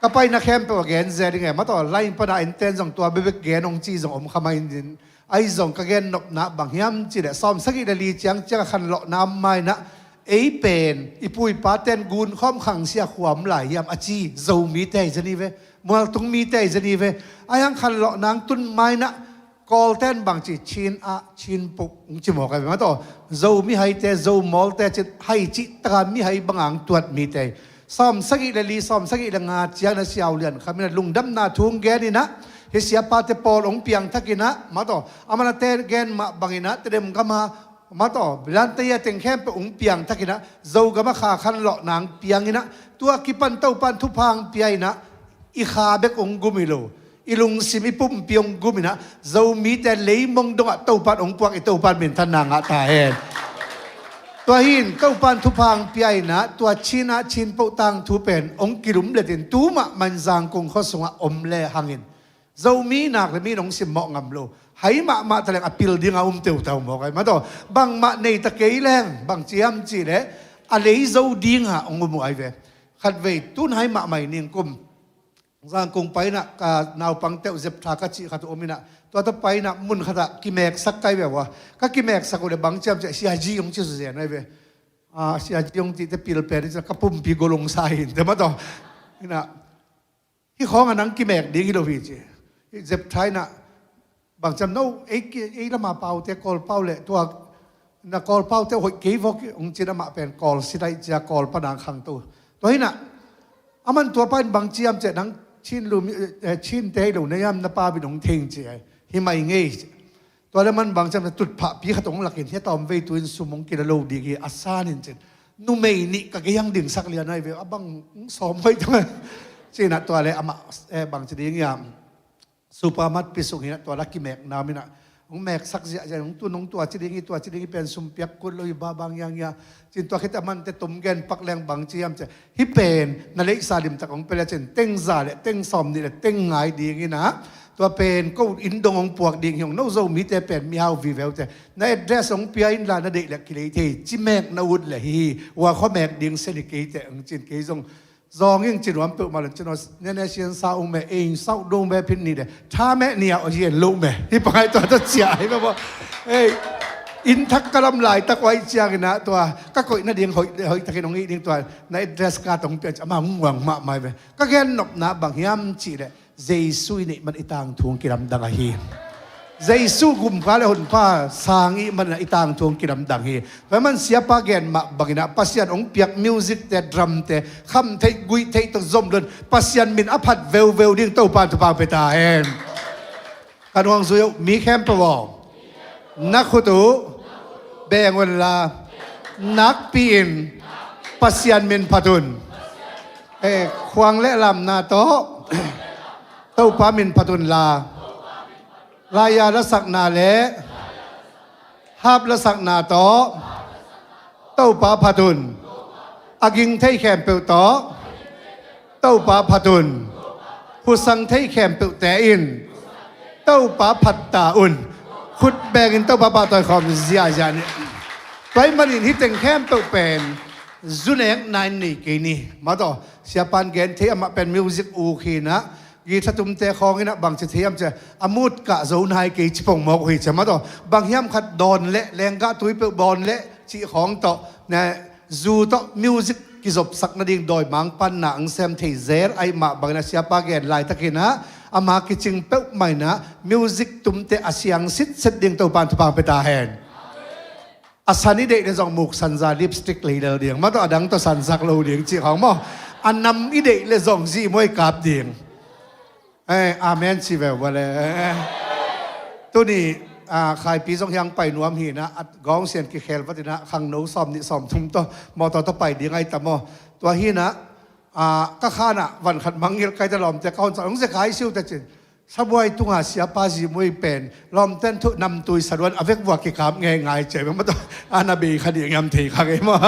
Ka paina khempeuh a gen zel ing e maw taw, line pana innten zong tua bekbek gen ong ci zong om kha mai in, ahi zong ka gen nopna bang hiam cih leh sawm sagih le li ciang ciang a khanlawhna om ma inah, ei pen i pu i paten gunkhawm khangsia khua om lai hiam a ci Zomite hi zen hi ve, mualtung mite hi zen hi ve. Ahi hang khanlawhna ang tun ma inah, Kawlten bangci Chin ah Chin puh ung ci mawk a ve maw taw. Zo mihaite, Zo mawlte cin hai cih taka mihai banga ang tuat mite. Sawm sagih le li, sawm sagih le nga ciang na siau lian khamin a lungdamna thu ung gen inah, hih siapate pawl ung piangthak inah maw taw. Amanate gen mah bang inah Tedem gama maw taw, Bilantaya teng khempeuh ung piangthak inah, Zogama kha khanlawhna ang piang inah, tua kipan Topan thupha ang pia inah, i kha bek ung gum hi lo, i lungsim i pumpi ung gum inah, Zomite leimong dongah Topan ung puak i Topan minthanna ngah ta hen. Tua hin Topan thupha ang pia inah, tua Chin ah Chin puh tangthu pen ong kilum letin tu mahmah in Zangkung khua sungah om le hangin, Zomi nak le mi in ong simmawh ngam lo. Hai mahmah ta leng a pil dinga um teutau mawk ai maw taw. Bangmah nei ta kei leng bang ciam cih leh a lei zo dinga ong um uh ai ve. Khatvei tun hai mahmah i ningkum Zangkung pai inah ka naupang teuh Zeptha ka cih khat uh om inah, tua tawh pai inah mun khatah kimeksak kai ve ua. Ka kimeksak uh le bang ciam cih leh Sia Ji ong ci suzen ai ve. A, Sia Ji ong cihte pil pen inah ka pumpi gol ong sa hi inteh maw taw. Inah, hih khawngah nang kimek ding hi lo hi ci. Hih Zeptha inah, bang ciam no, ei ki-, ei lama paute Kawl pau le tua na Kawl paute hoih kei vok ung cin amah pen Kawl silaih cia Kawl pana ang khangto. Tua hinah aman tua pa in bang ciam ciah nang Chin lum, eh, Chin te hi lo na hiam, na pa bang ong thei ing ci ai. Hi mai ngei. Tua le man bang ciam tutphahpi khat ong lakin hia tawm vei tu in sum ong kila lo ding hi a san in cin. Numei nih ka gei hang dingsak lian ai ve, a bang sawm hoih tung. Cinah tua le amah, eh, bang ci ding hiam. Supermarket pi sung hi-in ah tua la kimekna om in ah, hong meksak ziahziah, hong tun hong tua ci ding hi, tua ci ding hi pen sum piak kul lo hi, babang yang ya. Cin tua khit a mante tom gen pak leng bang ci hiam ci a, hih pen na leihsa limtak hong pia le cin teng za le teng sawm nih le teng ngai ding in ah, tua pen ko inn dong hong puak ding hi, hong no Zomite pen mihau viveute. Na address hong pia inla na deih le kilei thei, ci mek na ut le hi hi, ua khua mek ding sia ni kei teh hong cin, kei zong zawng ing ci nuam peuhmah lo cin aw. Nene sian sa ung me, ei sauh dong me phin ni le, tha me ni a aw hian lo me, hih pangai tua ta cia hi me maw. Ei, inn thak ka lam laitak uai ciangin ah tua ka koih nading hoih, hoih takin hong hih ding tua, na address ka tong pian ci, amah hong muang mahmah hi ve. Ka gen nopna bang hiam cih leh, Jesu i neih man i tangthu hong kilamdang ahi. Jesu gumpa le honpa sang i hih man i tangthu hong kilamdang hi. Tua ahih man siapa gen mah bangin ah Pasian hong piak music te, drum te, kham theih guih theih tawh zom lo-in Pasian min a phat veuveu ding Topa'n thupha pia ta hen. Kan hong zui uh mi khempeuh aw, na khut uh beng unla, nakpi-in Pasian min phat un. Eh, khuang le lamna tawh Topa min phat unla, laiya lasakna le hap lasakna tawh Topa phat un. A ging thei khempeuh tawh Topa phat un. Husang thei khempeuhte in Topa phat ta un. Khut bengin Topa pahtawi khawm ziahziah ni. Tua ahih manin hih teng khempeuh pen zu nekna in nei kei ni. Mah tawh, siapa'n gen thei, amah pen music uk hi-in ah, guitar tumte khawng in ah bangci thei hiam ci a, a mut kah zo nai kei ci pong mawk uh hi ci a, mah tawh. Bang hiam khat dawn le lenggah tui peuh bawn le cih khawng tawh, ne, zu tawh music kizopsak nading dawimangpa in na hong sem thei zel ahih mah bangin ah siapa gen laitakin ah ama kicing peuhmah in ah music tumte a siang sitset ding Topa'n thupha pia ta hen. A san i deih le zong muk sanza lipstick lei lel ding, mah tawh a dang tawh sansak lo ding cih khawng maw. A nam i deih le zong zihmuai kap ding. Eh, amen ci ve uh le. Tuni, ah, Khaipi zong hiang pai nuam hi-in ah, a gawng sian kikhel vat in ah, khangno sawm nih sawm thum tawh mawtaw tawh pai ding ahi ta maw. Tua hi-in ah, ah, ka khan ah van khat mangngilh kai ta, lawmte ka hon sa, hong zekai siu ta cin. Sabuai tunga siapa zihmuai pen lawmte'n thu namtui saduan a vekvua kikap ngeingai ci a, mah tawh, a na bei kha ding hiam thei kha ngei maw.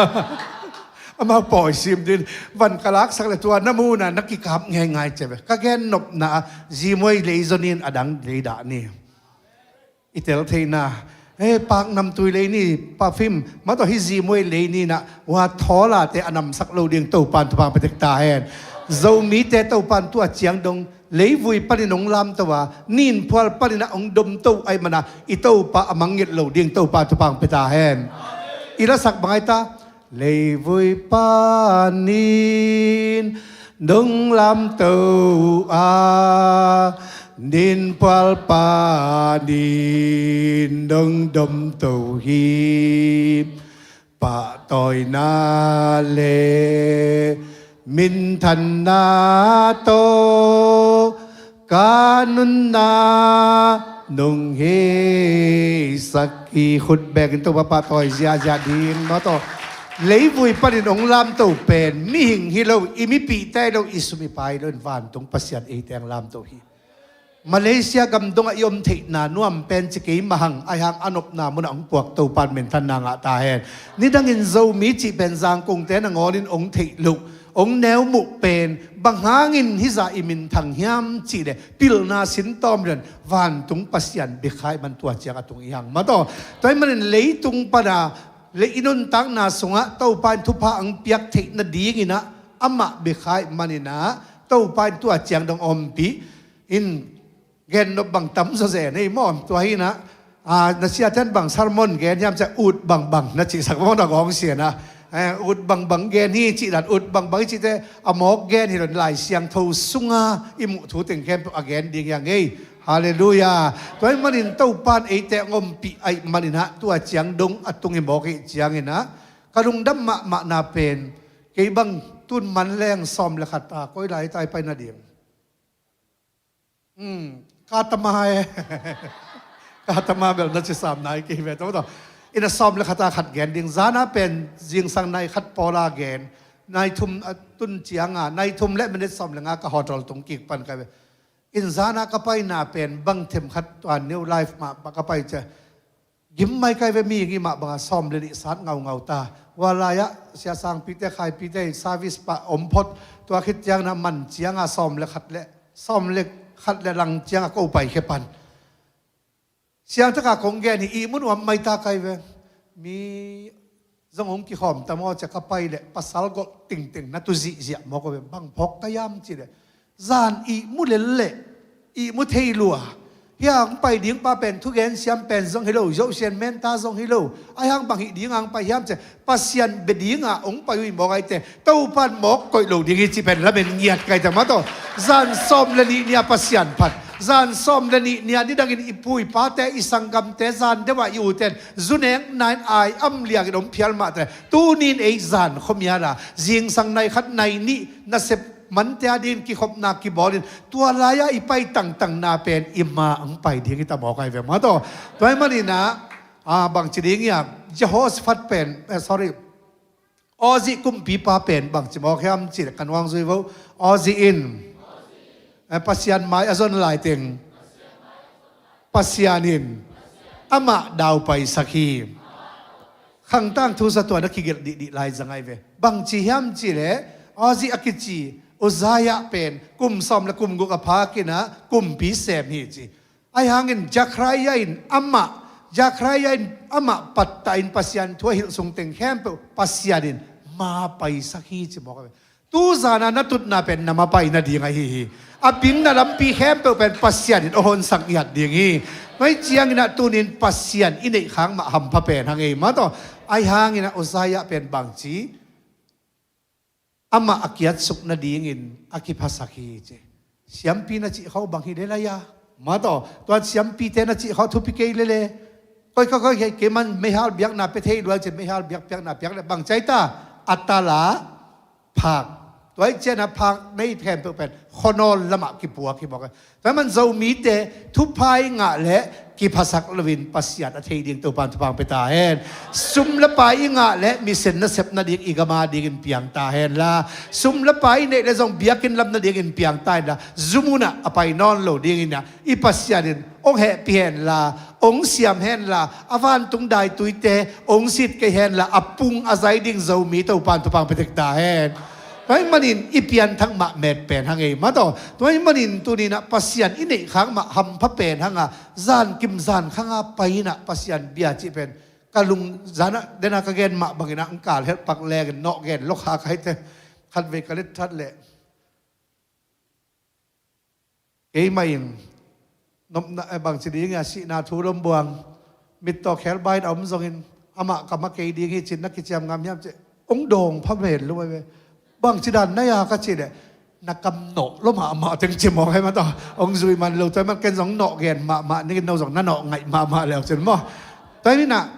Amau pawi sim din, van ka laksak le tua na mu-in ah na kikap ngeingai ci a ve. Ka gen nopna ah zihmuai lei zon in a dang lei dah ni. I tel theihna, eh, pak namtui lei ni, perfume, mah tawh hih zihmuai lei ni-in ah, hua thawlate a namsak lo ding Topa'n thupha pia tek ta hen. Zomite Topa'n tua ciang dong leivui panin hong lamto a, ninphual panin ah hong domto ahih man ah, i Topa a mangngilh lo ding Topa'n thupha pia ta hen. I lasak bang ahi ta, leivui panin dong lamto a, ninphual panin dong domto hi. Pahtawina le minthanna tawh ka nunna nong heisak hi. Khut bengin Topa pahtawi ziahziah ding, mah tawh. Leivui panin hong lamto pen mihing hi lo, i mipihte hi lo, i sum i pai hi lo in, vantung Pasian eite hong lamto hi. Malaysia gam dongah i om theihna nuam pen ci kei mah hang, ahi hang a nopna munah hong puak Topa'n minthanna ngah ta hen. Nidangin Zomi cih pen Zangkongte nangawn in hong theih loh, hong neu muh pen bang hangin hizah i minthang hiam cih leh pilna sin tawm lian vantung Pasian bia kha ahih man tua ciang a tung i hi hang, mah tawh. Tua ahih manin leitung pana le i nuntakna sungah Topa in thupha hong piak theih nadingin ah amah bia kha ahih manin ah Topa in tua ciang dong ompih in. Gen nop bang tam zaw zen ei maw. Tua hi-in ah, ah, na siate'n bang sermon gen hiam ci a, ut bangbang na cihsak maw, na gawng sian ah. Eh, ut bangbang gen hi cih dan, ut bangbang i cihte a mawk gen hi lo in, Lai Siangtho sunga i muh thu teng khempeuh a gen ding hi hang ei. Halleluiah. Tua ahih manin Topa'n eite hong ompih ahih manin ah tua ciang dong a tung hi mawk ahih ciangin ah, ka lungdam mahmahna pen, kei bang tun man leng sawm le khat a koi lai tai pai nading. Hmm, katama e. Katama bel na ci sam nai kei ve, tawh, tawh. Ina sawm le khat a khat gen ding. Zana pen zingsang nai khat pawla gen. Nai thum a tun cianga, nai thum le minute sawm le nga ka hotel tung kik pan kai ve. Inn zana ka paina pen bang themkhat tua New Life mah ka pai ciang gim mai kai ve, mi ing i mah banga sawm le nih sat ngaungau ta. Ua lai-ah sia sangpite, khaipite i service pah om phot, tua khit ciangin a man cianga sawm le khat le, sawm le khat le lang cianga ko pai khia pan. Siangthaka kong gen hi, ihmu nuam mai ta kai ve. Mi zong hong kikhawm ta maw cia ka pai leh pasal golh tingteng na tu zihziah maw ko ve, bang phawk ta hiam ci leh, zan ihmu lel leh ihmu thei lua. Hia hong pai ding pa pen thugen siam pen zong hi lo, Zosia in menta zong hi lo. Ahi hang bang hih dinga hong pai hiam cia Pasian bia dinga hong pai uh hi mawk ahih teh Topan mawk koih lo ding hi ci pen lamen ngiat kai ta mah tawh. Zan sawm le nih nia Pasian phat, zan sawm le nih nia nidangin i pu i pate, i sanggamte, zan deuha i ute in zu nekna in ai am liangin om phial mah teh, tuni in ei zan khuamial a zingsang nai khat nai nih nasep mante a dingin kikhopna kibawlin tua lai-a i pai tangtangna pen i ma hong pai ding hi ta mawk ai ve mah tawh. Tua ahih manin ah, ah, bangci ding hiam, Jehoshaphat pen, eh, sorry, Uzziah kumpipa pen bangci mawk hiam cih leh ka nuang zui vo. Uzziah in, eh, Pasian mai a zon laiteng Pasian in amah daupaisak hi. Khang tangthu za tua na kigelh dihdih lai za ngai ve. Bangci hiam cih leh Uzziah a kici Uzziah pen kum sawm le kum guk a phak in ah kumpi sem hi ci. Ahi hangin Zechariah in amah, Zechariah in amah pattah in Pasian thu a hilh sung teng khempeuh Pasian in ma paisak hi ci mawk a ve. Tu zana na tutna pen na ma pai nading ahi hi. A bingna lampi khempeuh pen Pasian in a honsak ngiat ding hi. Tua ahih ciangin ah tuni in Pasian i neih khak mah hampha pen hang ei mah tawh. Ahi hangin ah Uzziah pen bangci, amah a kiatsuk nadingin a kiphasak hi ci. Siampi na cih khawng bang hi lel a hia mah tawh. Tua siampite na cih khawng thupi kei lel e. Koi ka koi kei, kei man meihal biakna pia thei lua ci, meihal biak piakna piak leh bang ci ai ta, a tal a phak. Tua ahih ciangin ah phak nei khempeuh pen khuanawl lamah kipuak hi mawk e. Tua ahih man Zomite thupha i ngah leh kiphasak loin Pasian a thei ding Topan thupha hong pia ta hen. Sum le pai i ngah leh mission nasep nading i gam a dingin piang ta hen la. Sum le pai i neih leh zong biakinn lam nadingin piang ta hen la. Zu munah a pai nawn lo dingin ah i Pasian in hong hehpih hen la, hong siam hen la, a vantung daituite hong sit kei hen la, a pung a zai ding Zomi Topan thupha hong pia tek ta hen. Tua ahih manin i pianthak mah met pen hang ei mah tawh. Tua ahih manin tuni in ah Pasian i neih khak mah hampha pen hang a, zan kim zan khang a pai in ah Pasian bia cih pen ka lung zan ah den a ka gen mah bangin ah hong kal helh pak lengin nawh gen lok ha kai te. Khatvei ka let that leh keimah in nopna, eh, bangci ding a sihna thu lom buang, mittaw khelbai in a om zongin amah ka ma kei ding hi ci-in na kiciam ngam hiam ci, hong dawng pha men lo ai ve. Bangci dan na hia ka cih leh na kam nawh lo mahmah teng ci mawk ai mah tawh. Hong zui man lo tua ahih man ken zong nawh gen mahmah ning in no zong na nawh ngaih mahmah leu cin maw. Tua ahih manin ah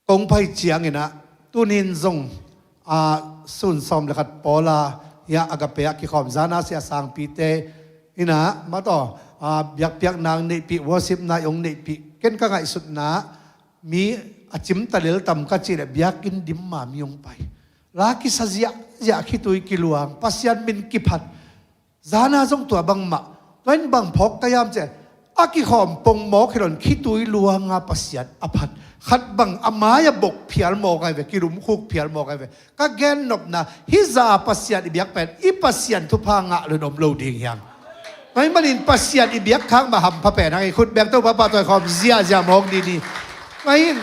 kong pai ciangin ah, tuni in zong, ah, sun sawm le khat pawl a, hiah Agape ah kikhawm zana sia sangpite in ah, mah tawh, ah, biakpiakna hong neihpih, worship na hong neihpih, ken ka ngaihsutna, mi a cimta lel tam ka cih leh biakinn dim ma mi hong pai. La kisa ziahziah, khitui kiluang, Pasian min kiphat. Zana zong tua bangmah. Tua in bang phawk ka hiam ci a, a kikhawm pongmawk hi loin khitui luanga Pasian a phat. Khat bang a mai-ah bok phial mawk ai ve, kilumkhuk phial mawk ai ve. Ka gennopna, hih zah a Pasian i biak pen i Pasian thupha ngah loin om lo ding hi hang. Tua ahih manin Pasian i biak khak mah hampha pen hang ei, khut beng Topa pahtawi khawm ziahziah mawk dih ni. Tua in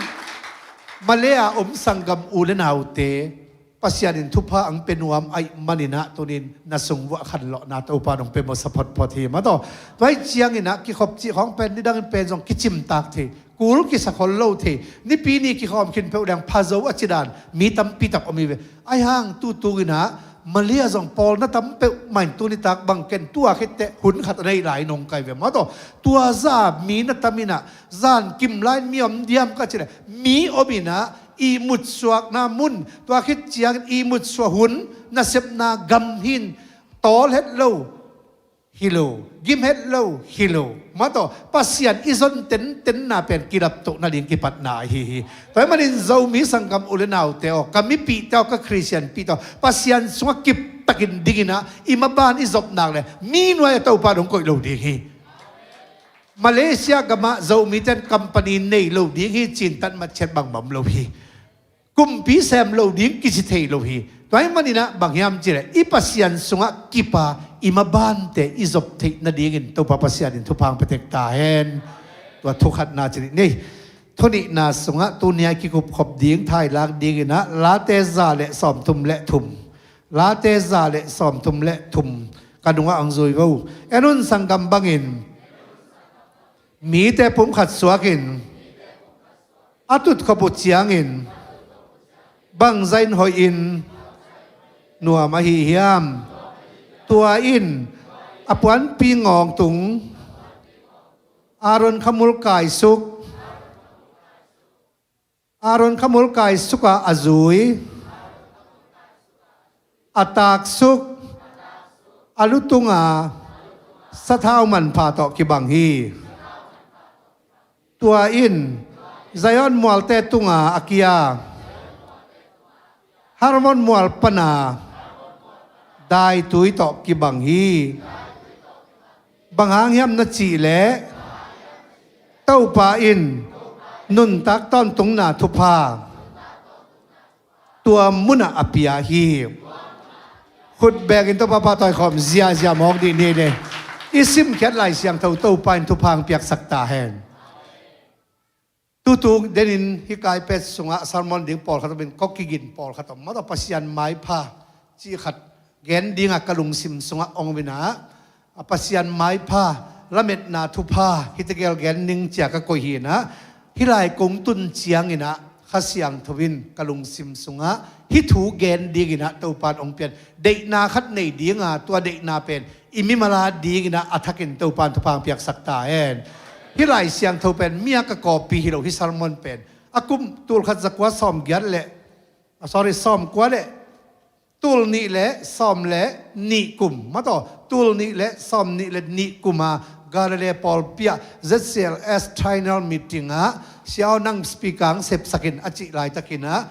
Malay a om sanggam u le naute Pasian in thupha hong pia nuam ahih manin ah tuni in na sung vuah khanlawhna Topa in hong pia mawhsa photphot hi mah tawh. Tua ahih ciangin ah kikhop cih khawng pen nidangin pen zong kicimtak thei, kul kisa khol lo thei, Nipi ni kikhawm khin peuh leng pha zo a ci dan mi tampi tak om hi ve. Ahi hang tutung in ah Malay ah zong pawl na tam peuhmah in tuni tak bang ken tua khit teh hun khat a neih lai in hong kai ve mah tawh. Tua zah mi na tam in ah zan kim lai in mi om diam ka cih leh mi om in ah ihmut suakna mun, tua khit ciangin ihmut suah hun, nasepna gam hi-in tawl het lo hi lo, gim het lo hi lo mah tawh, Pasian i zon tentenna pen kilaptoh nading kipatna ahi hi. Tua ahih manin Zomi sanggam u le naute aw, ka mipihte aw, ka Khristianpihte aw, Pasian sungah kip takin dinginah i maban i zop nak le mi nuai a Topa in hong koih lo ding hi. Malaysia gamah Zomite in company nei lo ding hi, cintat matchiat bangmah om lo hi. Kumpi sem lo ding kici thei lo hi. Tua ahih maninah bang hiam cihleh i Pasian sungah kipa i mabante i zop theih nadingin Topa Pasian in thupha hong pia tek ta hen. Tua thu khatna ci ni. Thu nihna sungah tuni-a i kikupkhop ding thailak dinginah Late za le sawmthum le thum. Late za le sawmthum le thum ka nungah hong zui vo. En un, sanggam bangin mite pumkhat suakin a tutkhop uh ciangin bangzah in hoihin nuam ahi hiam? Tua in a puanpi ngawng tung Aaron khamul kaisuk, Aaron khamul kaisuk a a zui, a taksuk, a lutunga sathau manpha tawh kibang hi. Tua in Zion mualte tunga a kia Hermon mual pana daitui tawh kibang hi. Bang hang hiam na cihleh Topa in nuntak tawntungna thupha tua munah a pia hi. Khut bekin Topa pahtawi khawm ziazia mawk dih ni le. I simkhiat Lai Siangtho Topa in thupha hong piaksak ta hen. Tutu denin hih kaipet sungah sermon ding pawlkhat om in, kawkigin pawlkhat om. Mataw Pasian maipha cih khat gen dingah ka lungsim sungah ong om inah, a Pasian maipha lametna thupha hih tegel gen ning cia ka koih hi inah, hih lai kong tun cianginah Kha Siangtho in ka lungsim sungah hih thu gen dinginah Topa in ong pian. Deihna khat nei dinga, tua deihna pen i mimal a dinginah a thakin Topa in thupha hong piaksak ta hen. Hih Lai Siangtho pen mi a ka copy hi lo, hih sermon pen. A kum tulkhat zakua sawmgiat le, ah, sorry, sawmkua le tulnih le sawm le nih kum, mataw, tulnih le sawmnih le nih kum a Galilee pawlpi ah Z C L S triennial meeting ah Sia Aw nang speaker hong sepsakin a cih laitakinah,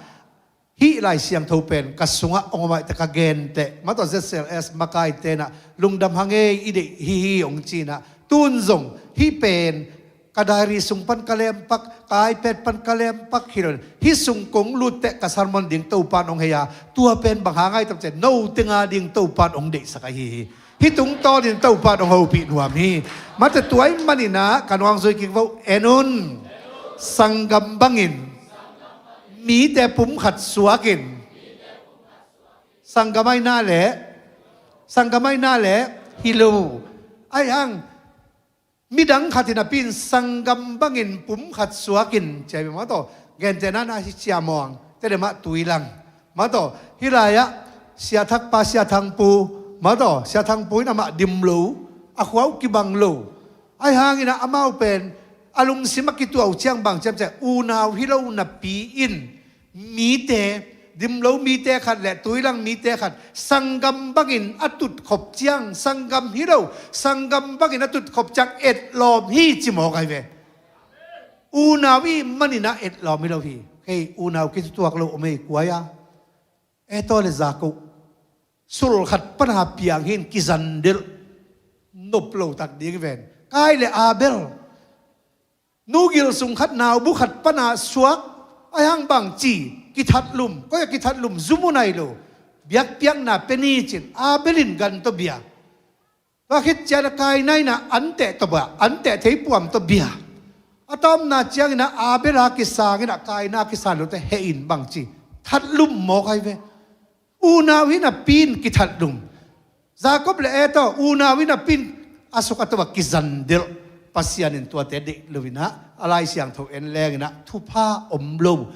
hih Lai Siangtho pen ka sungah ong om a, ka genteh, mataw Z C L S makaite inah lungdam hang ei, i deih hi hi ong ci inah, tun zong hih pen ka diary sung pan ka lempak, ka iPad pan ka lempak hi lo. Hih sung kong lutteh ka sermon ding Topa in ong hei a, tua pen bang hang a i tam ciah, no tenga ding Topa in ong deihsak ahi hi. Hih tungtawnin Topa in ong hopih nuam hi. Mataw tua ahih maninah ka nungah zui kik vo. En un, sanggam bangin mite pumkhat suakin. Sanggam aina le, sanggam aina le hi lo. Aihang midang khat in a pi in sanggam bangin pumkhat suakin, cia bia mataw, gentehna na hi cia mawng, te le mah tui lang. Mataw, hih lai-ah Sia Thakpa, Sia Thangpu, mataw, Sia Thangpu in amah dim lo, a khua uh kibang lo. Aihang inah amau pen a lungsim a kituah uh ciang bang ciam ciah, unau hi lo napi in mite, dim lo mite khat le tuilang mite khat, sanggam bangin a tutkhop ciang, sanggam hi lo, sanggam bangin a tutkhop ciang etlawm hi ci mawk ahi ve. Unau i maninah etlawm hi lo hi. Hei, unau kitutuak lo om ei kuai a. Esau le Jakob. Sulkhat pana piang hi in kizandelh nop lo tak ding hi ven. Kain le Abel. Nugil sung khat, naubu khat pana suak, aihang bang ci, kithatlum, koi a kithatlum, zum uh nai lo. Biakpiakna pia ni cin, Abel in gan tawh bia. Tua khit ciangin a Kaina inah anteh tawh bia, anteh theipuam tawh bia. A tawpna ciangin a Abel a kisang inah Kaina a kisang lote heh in bang ci, thatlum mawk ahi ve. Unau hi napi in kithatlum. Jakob le Esau unau hi napi in a suk a tawh a kizandelh. Pasian in tuate deih lo inah a Lai Siangtho en leng inah thupha om lo.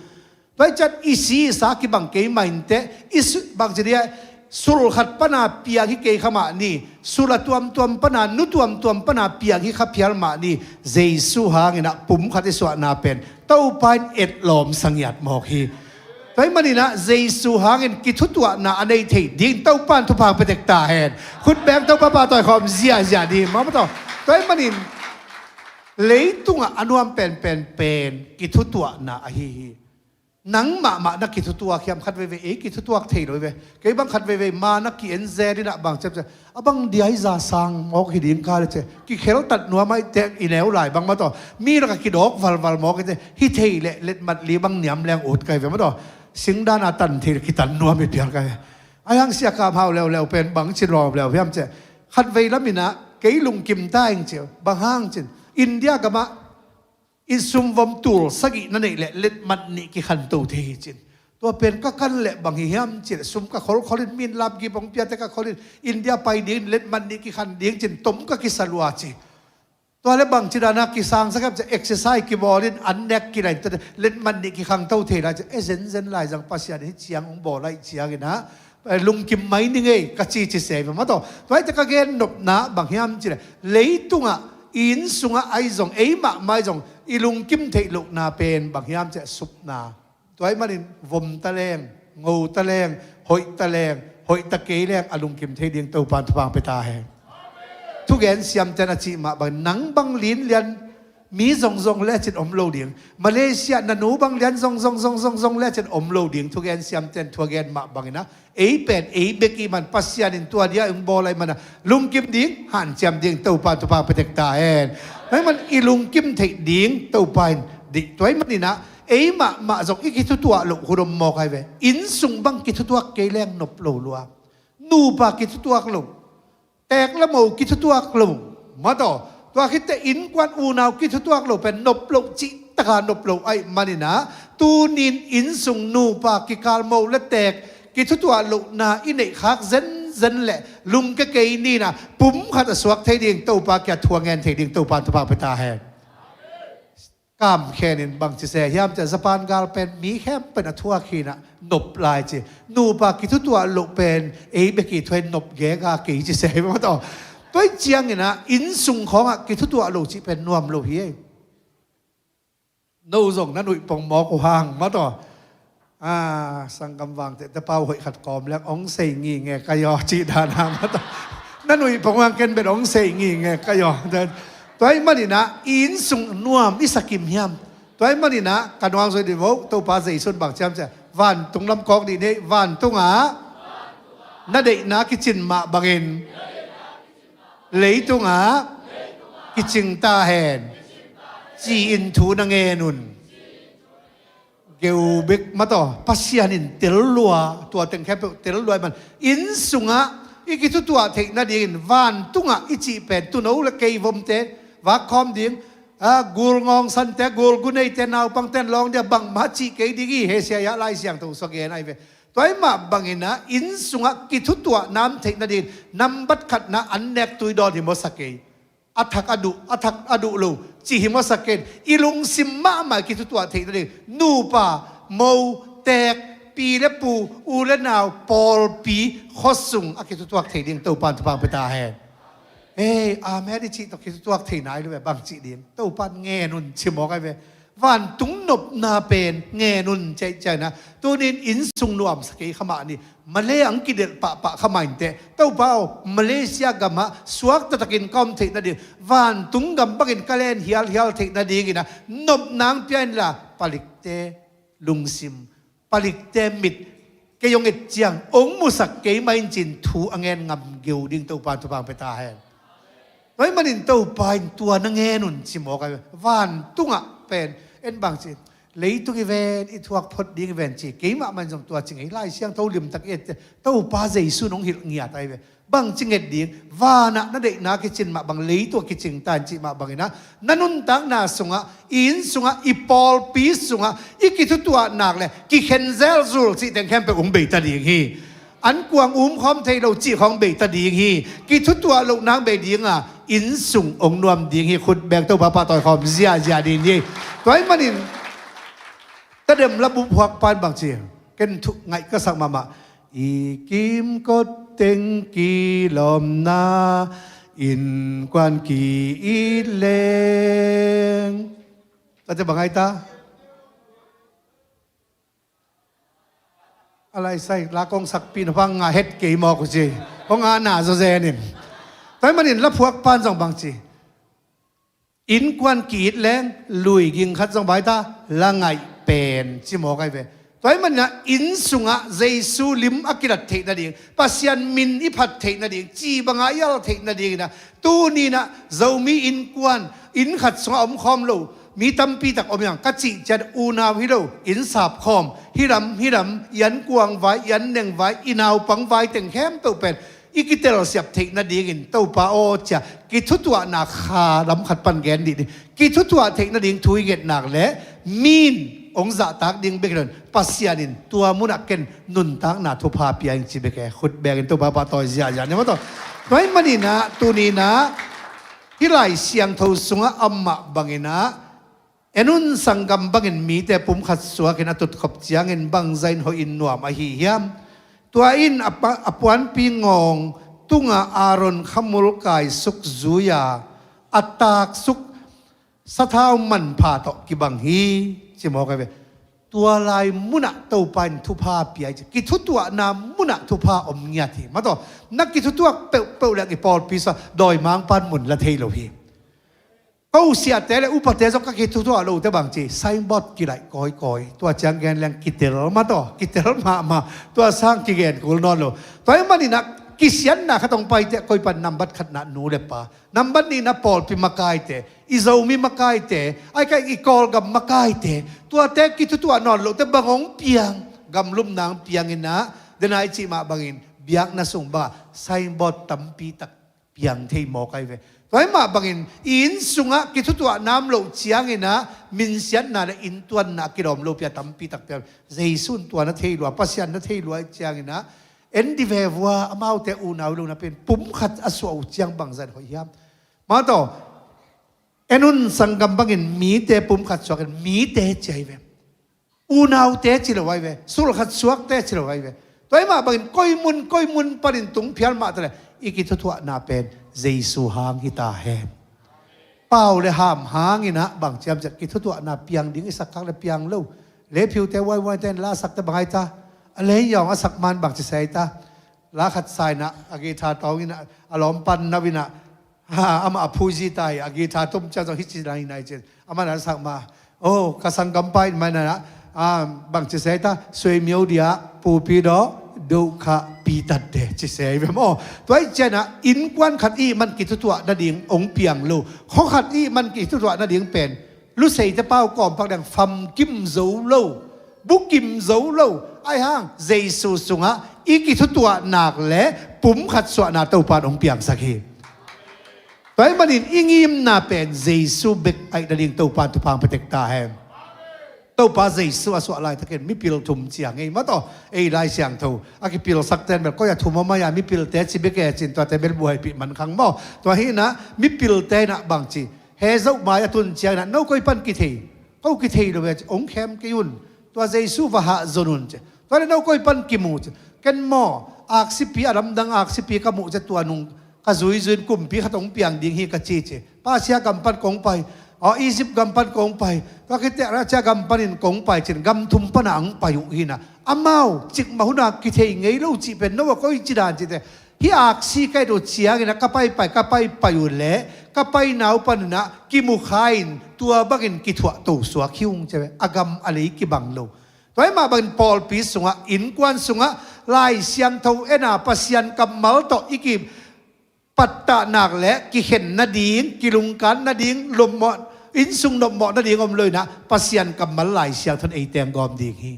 Tua hi ciat i si i sa kibang kei mah inteh, i su-, bang ci dih a, sulkhat pana piang hi kei kha mah ni, sul a tuamtuam pana, nu tuamtuam pana piang hi kha phial mah ni, Jesu hang inah pumkhat i suahna pen Topa in etlawm sangiat mawk hi. Tua ahih manin ah Jesu hangin kithutuahna a nei thei ding Topa in thupha pia tek ta hen. Khut beng Topa pahtawi khawm ziahziah dih. Mawk maw taw. Tua ahih manin leitungah a nuam penpen pen kithutuahna ahi hi. Nang mahmah na kithutuak hiam? Khat veivei ei kithutuak thei lo hi ve. Kei bang khat veivei ma na ki-en zel in ah bang ciam ciam, a bang dia i za sang mawk hi ding ka le ci. Kikheltat nuam ahih teh i neu lai bang maw taw. Mi lak a kidawk valval mawk hi teh, hi thei leh letmat li bang niam leng ut ka hi ve maw taw. Singdan a tan thei leh kitan nuam hi pial ka hi ve. Ahi hang Sia Kam Hau leuleu pen bang ci lawm leu hiam ci. Khat vei lam in ah kei lungkim ta ing ci. Bang hang cin, India gam ah i sumvom tul sagih na neih leh letmat nih kikhanto thei hi cin. Tua pen ka kan leh bang hi hiam ci leh, sum ka kholkhol in, min lapgip hong piate ka khol in, India pai ding in, letmat nih kikhan ding cin, tom ka kisa lua ci. Tua leh bang ci dan a kisangsak hiam ci, exercise kibawl in, an nek kilain, tua letmat nih kikhanto thei lai ci. E, zenzen lai zang Pasian in hih ciang hong bawl ahih ciangin ah, eh, lungkim mai ning ei ka ci ci se hi ve maw taw. Tua hi teh ka gen nopna bang hiam ci leh, leitungah, i inn sungah ahi zong, ei mahmah ahi zong, i lungkim theih lohna pen bang hiam ci leh, supna. Tua ahih manin vom ta leng, ngo ta leng, hoih ta leng, hoih ta kei leng, a lungkim thei ding Topa'n thupha pia ta hen. Thugen siamte'n a cih mah bang, nang bang linlian mi zongzong lecin om lo ding. Malaysia na nu bang lian zongzong zongzong zong lecin om lo ding. Thugen siamte'n thu a gen mah bangin ah, ei pen ei bek i hih man, Pasian in tua dia hong bawl ahih man ah, lungkim ding, hanciam ding Topa'n thupha pia tek ta hen. Tua ahih man i lungkim theih ding Topa in deih. Tua ahih manin ah ei mahmah zong i kithutuak loh hun om mawk ahi ve. Inn sung bang kithutuak kei leng nop lo lua. Nupa kithutuak lo, teek le mo kithutuak lo, maw taw. Tua khit teh innkuan unau kithutuak lo pen nop loh cih tak a nop lo ahih manin ah, tuni-in inn sung nupa kikal mo le teek kithutuak lohna i neih khak zenzen leh lungke kei ni in ah, pum khat a suak thei ding Topa kiang thu a ngen thei ding Topa'n thupha pia ta hen. Kam khen in bang ci se hiam ci leh, Japan gal pen mi khempeuh in a thuak hi in ah, nop lai ci. Nupa kithutuak loh pen ei bek i thuak in, nop gega kei ci se hi maw taw. Tua ahih ciangin ah inn sung khawng ah kithutuak lo cih pen nuam lo hi ei. No zong na nuih pong mawk uh hang maw taw. A, sanggam Vangtehte pa uh hoih khat kawm leng, hong sei ngingei ka hi aw, cih dan a maw taw. Na nuih pong uh hang, ken bel hong sei ngingei ka hi aw. Tua ahih manin ah i inn sung nuam i sa kim hiam? Tua ahih manin ah ka nuam zui dih vo, Topa Jesu in bang ci hiam ci leh, vantung lam kawk dih ni, vantungah na deihna kicin mah bangin leitungah kicing ta hen, ci-in thu na ngen un. Geu bek maw taw, Pasian in tel lua, tua teng khempeuh tel lua ahih man. Inn sungah i kithutuak theih nadingin vantungah i cih pen, tuuno le kei vomte, vak khawm ding, a, gul ngawngsante, gul guneite, naupangte in lawng dia bangmah cih kei ding hi, hi sia, Lai Siangtho sung a gen ahi ve. Tua ahih mah bangin ah inn sungah kithutuak nam theih nadingin nambat khatna an nek tui dawn hi mawk sa kei. A thak a duh, a thak a duh lo cih hi mawk sa kei. I lungsim mahmah kithutuak theih nading nupa, mo, teek, pi le pu, u le nau, pawlpi, khuasung a kithutuak theih ding Topa'n thupha pia ta hen. Ei, amen i cih tawh kithutuak theihna hi lo ve, bang cih ding? Topa'n ngen un ci mawk ahi ve. Vantung nopna pen ngen un ci ahih ciangin ah, tuni-in inn sung nuam sa kei kha mah ni. Malay ang kidelh pahpah kha mah inteh. Topa aw, Malaysia gamah suak taktakin ka om theih nading, vantung gam bangin ka len hialhial theih nadingin ah nopna hong pia inla, palikte lungsim, palikte mit kei hong et ciang hong musak kei mah in ci-in thu a ngen ngam geu ding Topa'n thupha pia ta hen. Tua ahih manin Topa in tua na ngen un ci mawk ahi ve. Vantungah pen, en bang ci, leitung i ven, i thuak phot ding i ven ci, kei mahmah in zong tua ci ngei, Lai Siangtho limtak i et ciang Topa Jesu in hong hilh ngiat ahi ve. Bang ci nget ding? Vanah na deihna kicin mah bang, leitungah kicing ta hen cih mah bangin ah, na nuntakna sungah, i inn sungah, i pawlpi sungah i kithutuak nak le kikhen zelzul cih teng khempeuh hong bei ta ding hi. An kuang um khawm thei lo cih khawng bei ta ding hi. Kithutuak loh nang bei ding a, inn sung hong nuam ding hi. Khut beng, Topa pahtawi khawm ziahziah ding hi. Tua ahih manin tadem labu phuak pan bang ci, ken thu ngaih ka sak mahmah. I kimkot teng kilawmna innkuan ki-it leng. Tate bang ai ta? A lai sai, la kong sakpi na pang nga het kei mawk uh ci. Hong a na zaw zen in. Tua ahih manin la phuak pan zong bang ci. Innkuan ki-it leng, lui ging khat zong bang ai ta, la ngaih pen ci mawk ahi ve. Tua ahih maninah inn sungah Jesu lim a kilat theih nading, Pasian min i phat theih nading, ci bangah i al theih nadinginah tuni inah Zomi innkuan, inn khat sungah omkhawm lo mi tampi tak om hi hang, ka cih ciang unau hi lo, inn sapkhawm, hi lam hi lam, i ankuang vai, i anneng vai, i naupang vai teng khempeuh pen i kitelsiap theih nadingin Topa aw cia kithutuahna kha lam khat pan gen dih ni. Kithutuah theih nading thu i ngetnak le min hong zahtak ding bek hi lo in, Pasian in tua munah ken nuntakna thupha pia ing ci bek e. Khut bengin Topa pahtawi ziahziah ni maw taw. Tua ahih maninah tuni inah hih Lai Siangtho sungah amah banginah, en un sanggam bangin mite pumkhat suakin a tutkhop ciangin bangzah in hoih in nuam ahi hiam? Tua in a pa-, a puanpi ngawng tungah Aaron khamul kaisuk zui-a a taksuk sathau manpha tawh kibang hi, ci mawk ahi ve. Tua lai munah Topa in thupha pia hi ci. Kithutuahna munah thupha om ngiat hi. Maw taw, na kithutuak peuhpeuh leng i pawlpi sungah dawimangpa'n mun la thei lo hi. Ko siate le upate zong ka kithutuah lote bang ci, signboard kilaih kawikawi. Tua ciang gen leng kitel maw taw, kitel mahmah. Tua sang kigen kul nawn lo. Tua ahih maninah kisiatna khat hong paite, koi pan nambat khatna nu le pa, nambat nihna pawlpi makaite, i Zomi makaite, ai ka i Kawlgam makaite, tuate kithutuah nawn lote bang hong piang, gamlumna hong pianginah, dena i cih mah bangin biakna sung bangah signboard tampi tak piang thei mawk ahi ve. Tua ahih mah bangin i inn sungah kithutuahna om loh cianginah minsiatna le inntuanna a kilawm lopi a tampi tak piang. Jesu in tua na thei lua, Pasian na thei lua ih cianginah en dih ve vua, amaute unau lo napi-in pumkhat a suah uh ciang bangzah in hoih hiam? Maw taw, en un sanggam bangin mite pumkhat suakin mite ci ahi ve. Unaute ci lo ahi ve. Sulkhat suakte ci lo ahi ve. Tua ahih mah bangin koi mun koi mun panin tung phial mah ta le i kithutuahna pen Jesu hang hi ta hen. Pau le ham hanginah bang ciam ciah kithutuahna piang ding i sak khak le piang lo. Lephiute waiwaite in la sakte bang ahi ta? A lei yawng a sak man bang ci se ahi ta? La khat sa inah a guitar tawng inah a lawmpan nau inah, ha, amah a phuizi ta hi, a guitar tum ciang zong hi ci nai nai ci. Amah na sak ma, oh, ka sanggampa in mai na, ah, bang ci se ta, suai miau dia pupi do do kha pi tat de ci se ve maw. Tua ih cianah innkuan khat ih man kithutuah nading hong piang lo. Khaw khat ih man kithutuah nading pen luseite pau kawmpak dang famkim zo lo, bukim zo lo. Ahi hang Jesu sungah i kithutuah nak le pumkhat suahna Topa in hong piangsak hi. Tua ahih manin i ngimna pen Jesu bek aih nading Topa in thupha hong pia tek ta hen. Topa Jesu a suah laitakin mipil thum ciang ei maw taw, ei Lai Siangtho a kipilsak ten bel koi a thum a mai-a mipilte ci bek e cin tuate bel buaipih man khang maw. Tua hinah mipilte inah bang ci, he zoh mai a tun cianginah no koi pan kithei, ko kithei lo ve ci, hong khem kei un. Tua Jesu va hah zon un ci. Tua le no koi pan kimu ci. Ken maw aksipi a lamdang aksipi ka muh ci, tua nung ka zuizuin kumpi khat hong piang ding hi ka ci ci. Persia gam pan kong pai, aw Egypt gam pan kong pai, tua khit teh Russia gam panin kong pai cin gam thum panah hong pai uh hinah. Amau cikmah hunah kithei ngei lo cih pen no a koi ci dan cite. Hih aksi ka et uh cianginah ka paipai ka paipai uh leh ka paina uh paninah kimukha in tua bangin kithuah tosuak hi ung ci ve. A gam a lei kibang lo. Tua ahih mah bangin pawlpi sungah innkuan sungah Lai Siangtho ena Pasian kammal tawh i kipattah nak le kikhen nading, kilungkan nading, lopmawh, innsung nopmawh nading om lo inah Pasian kammal Lai Siangtho in ei teng gawm ding hi.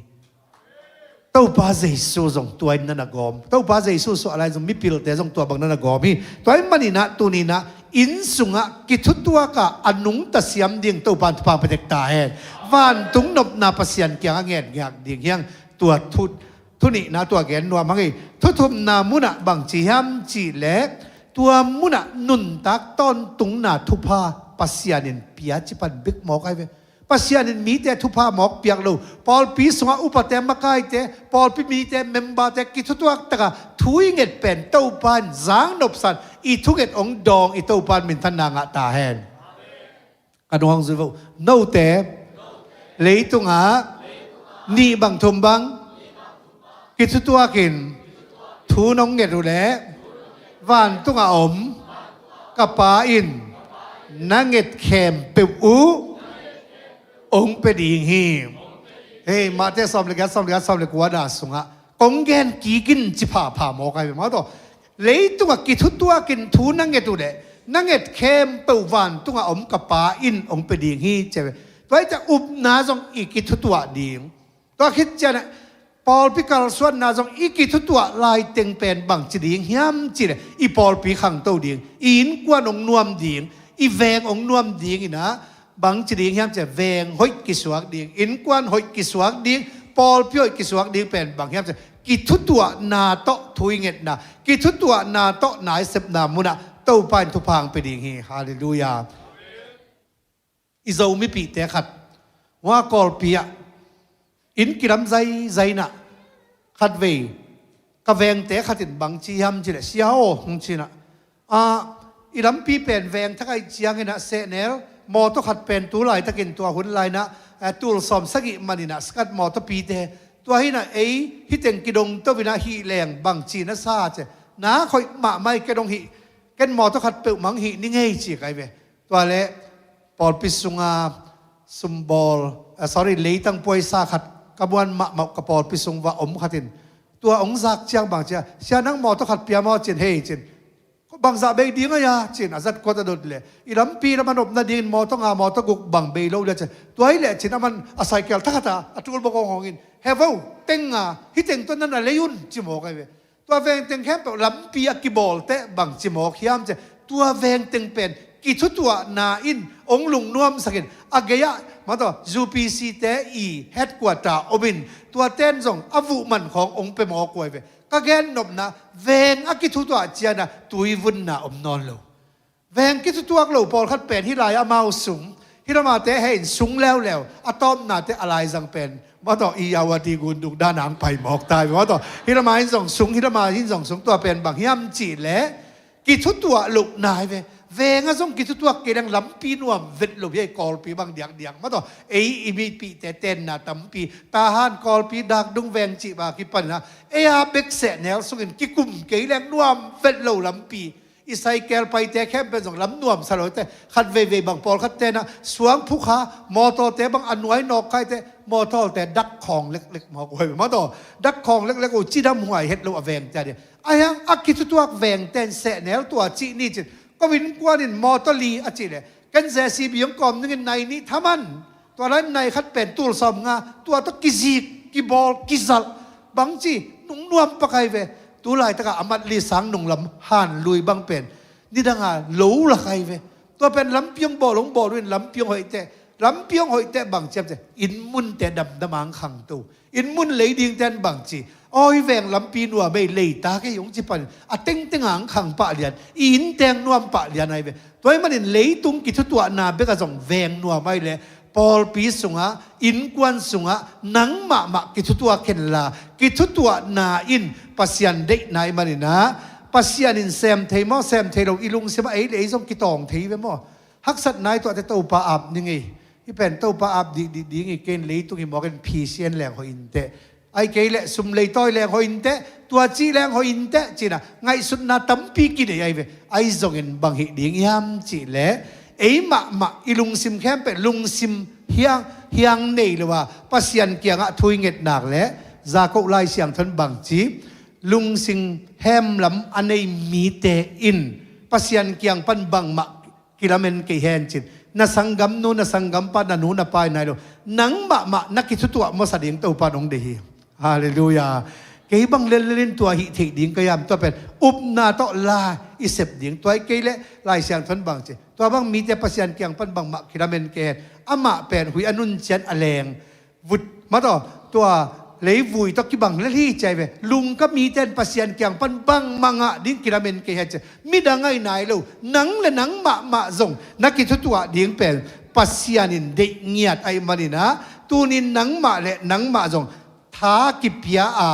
Topa Jesu zong tua in na na gawm. Topa Jesu suah lai zong mipilte zong tua bang na na gawm hi. Tua ahih maninah tuninah inn sungah kithutuak a a nungta siam ding Topa in thupha hong pia tek ta hen. Vantung nopna Pasian kiangah ngen ngiak ding hi hang. Tua thu, thu nihna tua gen nuam hang hi. Thu thumna munah bang ci hiam cih leh tua munah nuntak tawntungna thupha Pasian in pia ci pan bek mawk ahi ve. Pasian in mite thupha mawk piak lo. Pawlpi sungah upate makaite, pawlpi mite memberte kithutuak taka thu i nget pen Topa in zang nopsan i thunget hong dawng i Topa in minthanna ngah ta hen. Ka nung hong zui vo. Note leitungah nih bang thum bang kithutuakin thu nong nget uh leh vantungah om ka Pa in na nget khempeuh uh hong pia ding hi. Hei, Mate sawm le giat, sawm le giat, sawm le kua na sungah kong gen kik in ci phapha mawk ai ve maw taw. Leitungah kithutuakin thu na nget uh leh na nget khempeuh vantungah om ka Pa in hong pia ding hi ci ai ve. Tua hi ciah upna zong i kithutuah ding. Tua khit cianah pawlpi kalsuanna zong i kithutuah laiteng pen bangci ding hiam cihleh i pawlpi khangto ding, i innkuan hong nuam ding, i veng hong nuam ding inah bangci ding hiam cihleh veng hoih kisuak ding, innkuan hoih kisuak ding, pawlpi hoih kisuak ding pen bang hiam cihleh kithutuahna tawh thu i ngetna, kithutuahna tawh na i sepna munah Topa in thupha hong pia ding hi. Halleluiah. I Zo mipihte khat hua Kawlpi ah inn kilam zaizai inah khatvei ka vengte khat in bangci hiam cihleh, Sia aw, hong ci inah, ah, i lampi pen veng thak ahih cianginah sehnel mawtaw khat pen tu laitakin tua hun lai inah, eh, tul sawm sagih man inah skat mawtawpite tua hi inah ei hiteng kidongto inah hih leng bangci na sa ci. Na khoih mahmah hi, ken hong hih, ken mawtaw khat peuhmah hong hih ning ei ci ka hi ve. Tua leh pawlpi sunga sumbawl, ah, sorry, leitang puaisa khat ka muan mahmah uh, ka pawlpi sung va om khat in tua hong zak ciang bang ci a, Sia, nang mawtaw khat pia maw ci-in, hei ci-in, bangzah bei ding a hia ci-in a zat kuat a dot leh i lampi lam a nop nadingin mawtaw nga mawtaw guk bang bei lo leh ci-in, tua hi leh ci-in aman a cycle thakhat a a tul bawk hong hong in, he vo, teng nga, hiteng tawh na na lei un ci mawk ai ve. Tua vengteng khempeuh lampi a kibawl teh bangci mawk hiam cihleh tua vengteng pen kithutuahna in hong lungnuamsakin a gei-ah mataw U P C te i headquarter om in tua ten zong a vuh man khawng hong pia mawk uh ai ve. Ka gennopna, veng a kithutuah cianah tuivunna om nawn lo. Veng kithutuak lo pawlkhat pen hih lai amau sung, hih lamate he in sung leuleu, a tawpnate a laizang pen mataw i yawati gunduk dan ang pai mawk tai mataw. Hih lama in zong sung, hih lama in zong sung, tua pen bang hiam cihleh kithutuah loh nai ve. Veng a zong kithutuak kei leng lampi nuam vet lo hi ei, Kawlpi bang diakdiak mataw. Ei i mipihte tenna tampi Tahan, Kawlpi, Dakdung veng cih bang kipan inah ei a bek sehnel sungin kikum kei leng nuam vet lo lampi. I cycle paite khempeuh zong lam nuamsa lo teh, khat veivei bang pawlkhat tenah suang phukha, mawtawte bang a nuai nawk khai teh, mawtawte dak khawng leklek mawk uh ai ve mataw. Dak khawng leklek uh, cidam huai het lo a vengte a ding. A hiang a kithutuak vengten sehnel tua cih ni ci-in, ko innkuan in mawtaw li a cih leh ken J C B hong kawm ningin nai nih thaman. Tua lai nai khat pen tul sawm nga, tua tawh kizik, kibawl, kizalh, bangci nungnuam pak ai ve. Tu laitakah a mat li sang nunglam han lui bang pen nidanga lo lak ai ve. Tua pen lampi hong bawl, hong bawl uh in lampi hong hoih teh, lampi hong hoih teh bang ci hiam cihleh inn munte damdam ang khangto. Inn mun lei dingten bangci, awi veng lampi nuam ei, leita kei hong ci panin a tengteng ang khang pah lian, i inn teng nuam pah lian ai ve. Tua ahih manin leitung kithutuahna bek a zong veng nuam ai leh pawlpi sungah, innkuan sungah nang mahmah kithutuak hen la, kithutuahna in Pasian deihna ahih maninah Pasian in sem thei maw, sem thei lo i lungsimah ei le ei zong kitawng thei ve maw. Haksatna i tuahte Topa ap ning ei. Hih pen Topa ap dihdih ding hi, ken leitung hi mawk in P C N leng hoih inteh, ahih kei leh sum leitawi leng hoih inteh, tua cih leng hoih inteh ci-inah ngaihsutna tampi kinei ai ve. Ahi zongin bang hih ding hiam cihleh ei mahmah i lungsim khempeuh lungsim hiang, hiang nei lo a Pasian kiangah thu i nget nak leh Jakob Lai Siangtho in bangci, lungsim hemlam a nei mite in Pasian kiang pan bangmah kilamen kei hen ci-in, na sanggamnu, na sanggampa, na nu, na pa hi nai lo, nang mahmah na kithutuah masa ding Topa in hong deih hi. Halleluiah. Kei bang lellel in tua hih theih ding ka hiam, tua pen upna tawh la i sep ding. Tua ahih kei leh Lai Siangtho in bangci, tua bang mite Pasian kiang pan bangmah kilamen kei hen. Amah pen huih a nun ciang a leng vut mataw, tua leivui tawh kibang lel hi ci ai ve. Lungka mite in Pasian kiang pan bangmah ngah ding kilamen kei hen ci. Midang ahi nai lo, nang le nang mahmah zong na kithutuah ding pen Pasian in deih ngiat ahih maninah tunin nangmah le nangmah zong tha kipia a,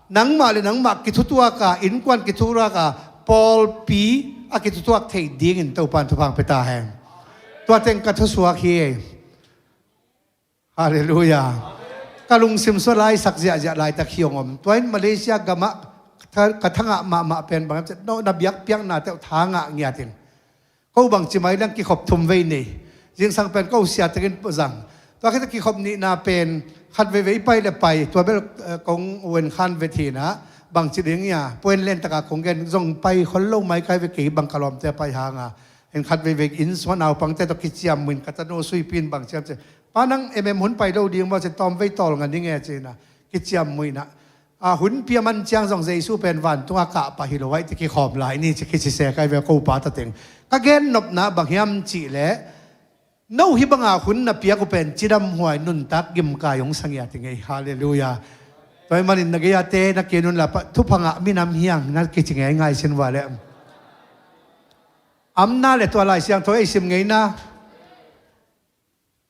nangmah le nangmah kithutuak a, innkuan kithutuak a, pawlpi a kithutuak thei dingin Topa in thupha hong pia ta hen. Tua teng ka thusuak hi. Halleluiah. Ka lungsim sua laisak ziahziah laitak hi hong om. Tua in Malaysia gamah ka, ka thangah mahmah pen bang, no, na biakpiaknate uh thangah ngiat in. Ko bangci mai leng kikhop thum vei nei. Zingsang pen ko siatekin zang. Tua khit a kikhop nihna pen Khat veivei i pai le pai, tua bel, eh, kong uen khan ve thina, bangci ding ia, puan len taka kong gen zong pai khol lo mai kai ve kei bang ka lawmte pai hanga. En khat veivei inn sua naupangte tawh kiciam muin ka tanu suipin bang ciam ce. Pa nang em em hun pai lo ding maw ce tawm vei tawl nga ding e cina. Kiciam muina. A hun pia man ciang zong Jesu pen vantunga kah pah hi lo ai ti kikhawm lai ni ci kici se kai ve ko pa ta teng. Ka gen nopna bang hiam cih leh, no hi banga hun na piak uh pen cidam huai nuntak gimkai hong sangia ti ngei. Halleluia. Tua hi manin na gei a te na kianun la pa thupha ngah minam hiang na kici ngei ngai sin vua le. Amna le tua Lai Siangtho ei sim ngeina.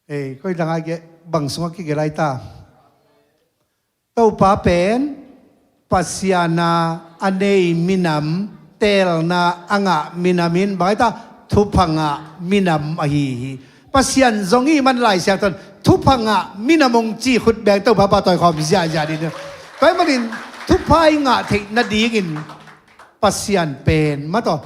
Ei, koi dang a ge bang sungah kige lai ta. Topa pen Pasian a a nei minam, teelna a ngah minam in bang ai ta, thupha ngah minam ahi hi. Pasian zong i man Lai Siangtho in thupha ngah minam hong ci khut beng Topa pa tawi khawm ziahziah ding. Tua hi manin thupha i ngah theih nadingin Pasian pen mataw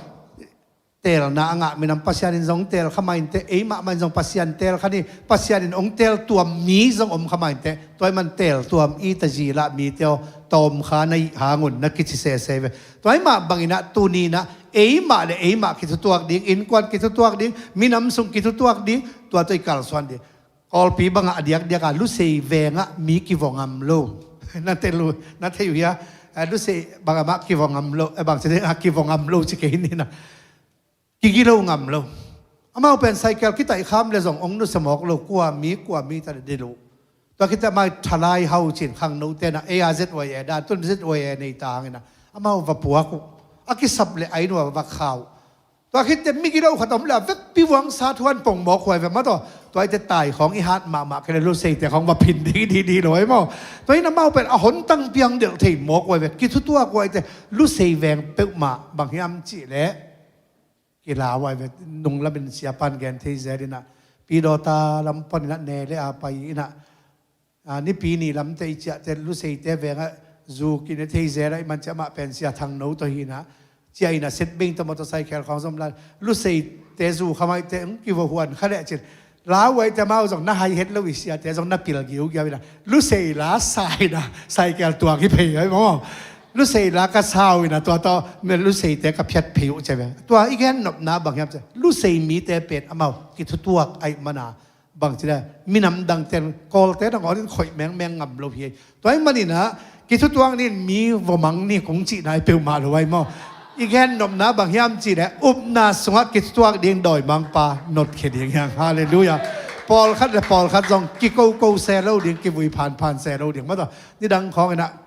teelna a ngah minam Pasian in zong teel kha mah inteh, eimah mah in zong Pasian teel kha ni, Pasian in hong teel tuam mi zong om kha mah inteh, tua hi man teel tuam i ta zilah mite aw, tawm kha na ih hangun na kici sese ve. Tua hi mah banginah tuninah eimah le eimah kithutuak ding, innkuan kithutuak ding, minam sung kithutuak ding, tua tua i kalsuan ding. Kawlpi bangah a diakdiakah Lusei vengah mi kivo ngam lo. Na thei uh hia? Lusei bangah mah kivo ngam lo, bangci dingah kivo ngam lo ci kei ni na. Kigilo ngam lo. Amau pen cycle kitaih kham le zong ong nusia mawk lo, kua mi kua mi ta le dil uh. Tua khite amau thalai hau cin khangno tena ei a Z Y A dan tun Z Y A nei ta hangina amau va puak uh. A kisap le ainua va khau. Tua khite migilo khat om le a vekpi vuangsa thuan pong mawk huai ve mataw. Tua ite tai khawng i hat mahmah kei le Luseite khawng va phin ding dih dih lo ai maw. Tua in amau pen a hontang piang delh thei mawk huai ve kithutuak huaite Lusei veng peuhmah bang hiam cih leh. Kilau ai ve, nunglamin siapan gen thei zel inah, pidawta lam paninah ne le a pai inah, nipi ni lamte i ciahte Luseite vengah zu kine thei zel ah i man ciah mah pen sia thangno tawh hinah, ciah inah setbing tawh motorcycle khawng zom lai Luseite zu khamaihte hong kivo huan kha leh cin. Lauhuaite amau zong na hai het lo i siate zong na pil giugiau ina Lusei la sa ina cycle tuang hi phei ai maw. Lusei la ka sau ina tua tawh me Luseite ka phiat phei uh ce ve. Tua i gen nopna bang hiam ce Lusei mite pen amau kithutuak aih mana bang ci le minam dangten Kawlte nangawn in khoih mengmeng ngam lo hi. Tua ahih maninah kithutuak nin mi vomang ni kong cihna i peuhmah lo ai maw. I gen nopna bang hiam cihleh upna sungah kithutuak ding dawimangpa notkhia ding hiang. Halleluiah. Pawlkhat le pawlkhat zong kikoko se lo ding kivui phanphan se lo ding mataw. Nidang khawnginah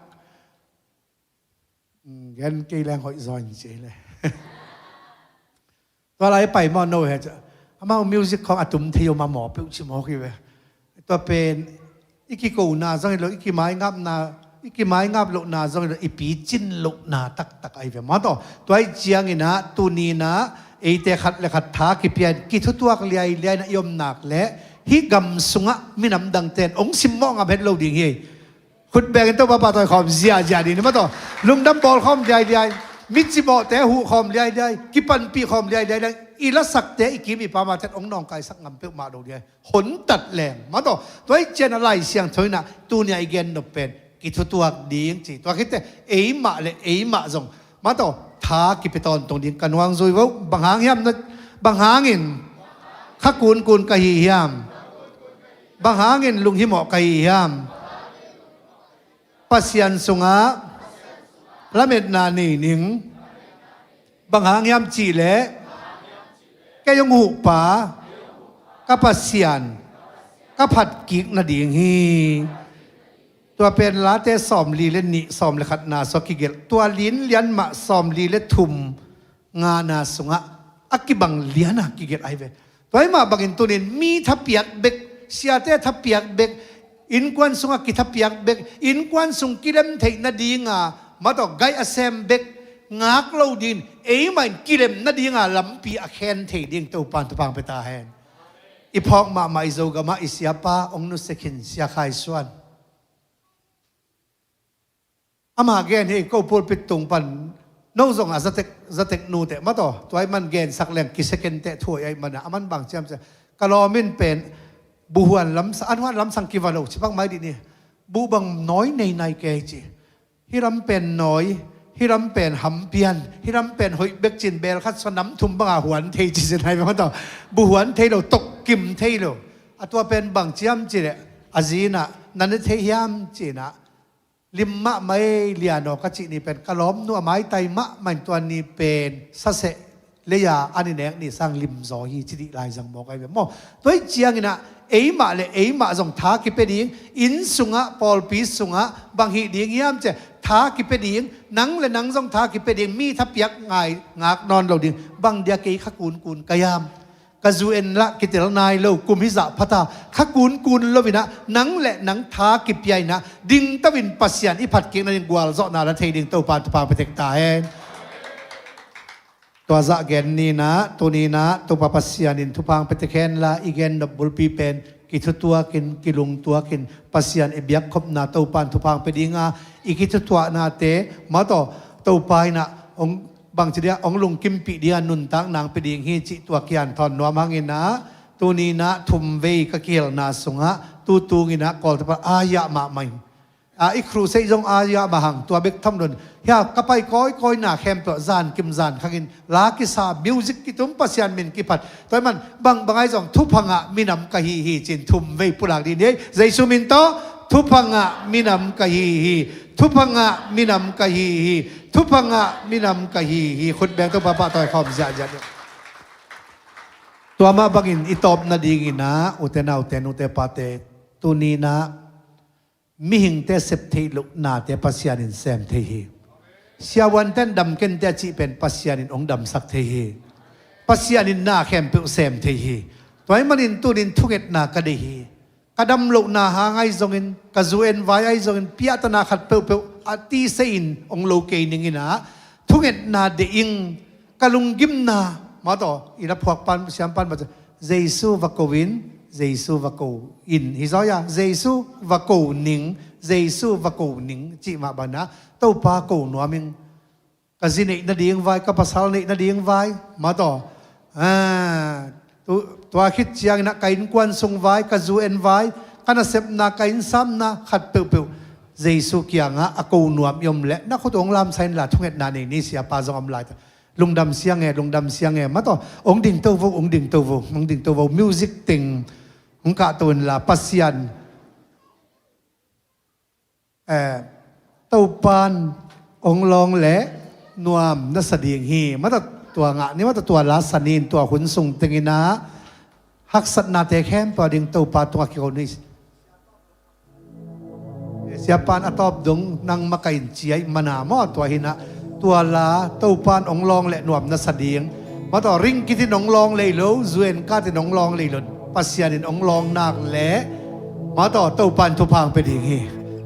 gen kei leng hoih zaw in ci le. Tua lai pai maw no he ca amau music khawng a tum thei uh ma maw peuh ci maw ki ve. Tua pen i kikona zong hi lo i kimaingapna i kimaingap lohna zong hi lo i picin lohna taktak ahi ve maw taw. Tua ih cianginah tuninah eite khat le khat tha kipia in kithutuak liailiai na i omnak le hih gam sungah minam dangten ong simmawh ngam het lo ding hi. Khut bengin Topa pahtawi khawm ziahziah ding ni mataw. Lungdam bawl khawm liailiai. Mitcimawhte huh khawm liailiai. Kipanpih khawm liailiai. I lasakte i kim i pamate ong nawngkaisak ngam peuhmah lo liai. Hontat leng mataw. Tua i cian a Lai Siangtho inah tunia i gen nop pen kithutuak ding ci. Tua khite eimah le eimah zong mataw tha kipi tawntung ding ka nuang zui vo. Bang hang hiam na bang hangin kha kunkun ka hi hiam? Bang hangin lunghimawh ka hi hiam? Pasian sungah lametna nei ning. Bang hang hiam cihleh kei hong huhpa ka Pasian ka phatkik nading hi. Tua pen Late sawmli le nih sawm le khatna sua kigelh tua linlian mah sawmli le thum ngana sungah a kibang liana kigelh ahi ve. Tua hi mah bangin tunin mi thapiak bek siate thapiak bek innkuan sungah kithapiak bek innkuan sung kilem theih nadinga mataw gaih a sem bek ngak lo dingin eimah in kilem nadinga lampi a khen thei ding Topan thupang pia ta hen. I phawk mahmah i Zogamah i siapa ong nusia khin sia khai suan. Amah gen hi ko pulpit tung pan no zong a zatek zatek nuteh mataw tua i man gensak leng kiseken teh thuai aih mana a man bang ciam cia ka lawmin pen buhuan lamsang an huan lamsang kiva lo ci bang mai dih ni. Buh bang nawi nei nai kei ci. Hih lam pen nawi, hih lam pen hampian, hih lam pen hoih bek cin bel khat sua nam thum banga huan thei ci sin hai bang tawh. Buh huan thei lo, tok kim thei lo. A tua pen bang ciam ci leh a zinah na ne thei hiam cinah lim mahmah ei Lian aw ka cih ni pen ka lawmnu a maitai mahmah in tua ni pen saseh leia an i nek ni sang limzaw hi ci dih lai zang mawk ahi ve maw? Tua ih cianginah eimah le eimah zong tha kipia ding, inn sungah pawlpi sungah bang hih ding hiam cia tha kipia ding, nang le nang zong tha kipia ding, mi thapiak ngai ngak nawn lo ding, bang dia kei kha kunkun ka hiam? Ka zu en lah kitel nai lo, kum hizah phata kha kunkun loinah nang le nang tha kipia inah dingto in Pasian i phatkikna ding gualzawhna la thei ding Topa thupha pia tek ta hen. Tua zah gen ninah tuninah Topa Pasian in thupha pia tek hen la, i gen nop bulpi pen kithutuakin kilungtuakin Pasian i biakkhopna Topa in thupha pia dinga i kithutuahnate mataw Topa inah hong bangci dia hong lungkimpih dia nuntak nang pia ding hi cih tua kian thawn nuam hanginah tuninah thumvei ka kihelna sungah tutunginah Kawlte pan a hiah mahmah in a i crusade zong a hiah mah hang tua bek thamlun hia ka pai kawikawina khempeuh zan kim zan khangin la kisa music kitum Pasian min kiphat tua man bang bangai zong thupha ngah minam ka hi hi cin thumvei pulak dih ni ei Jesu min tawh thupha ngah minam ka hi hi. Thupha ngah minam ka hi hi. Thupha ngah minam ka hi hi. Khut beng Topa pahtawi khawm ziahziah dih. Tua mah bangin i tawp nadinginah ute naute nute pate tuninah mihingte sep theih loh nate Pasian in sem thei hi. Siavuanten damkente a cih pen Pasian in hong damsak thei hi. Pasian in na khempeuh sem thei hi. Tua ih manin tunin thungetna ka deih hi. Ka dam lohna hang ahi zongin ka zu en vai ahi zongin piahtana khat peuhpeuh a tisei in hong lo kei ninginah thungetna deih ing ka lunggimna mataw i la phuak pan siam pan mataw Jesu va ko in Jesu va ko in hi zaw ia Jesu va ko ning Jesu va ko ning cih mah banah Topa ko nuam ing. Ka zi neih nading vai ka pasal neih nading vai mataw tua khit cianginah ka innkuan sung vai ka zu en vai ka nasepna ka innsapna khat peuhpeuh Jesu kiangah a ko nuam i om leh na khut hong lamsa inla thungetna nei ni siapa zong om lai ta. Lungdam siang e lungdam siang e mataw hong dingto vo hong dingto vo hong dingto vo music teng hong kahto inla Pasian Topan hong lawng leh nuam na sa ding hi. Mata tua ngah ni mata tua la sa nin tua hun sung tenginah haksatnate khempeuh a ding Topa tungah kiko ni. Siapan a tawp dong nang makain ciai mana maw tua hinah tua la Topan hong lawng leh nuam na sa ding. Mataw ringkit in hong lawng lei lo zu en kat in hong lawng lei lo Pasian in hong lawng nak leh mataw Topan thupha hong pia ding hi.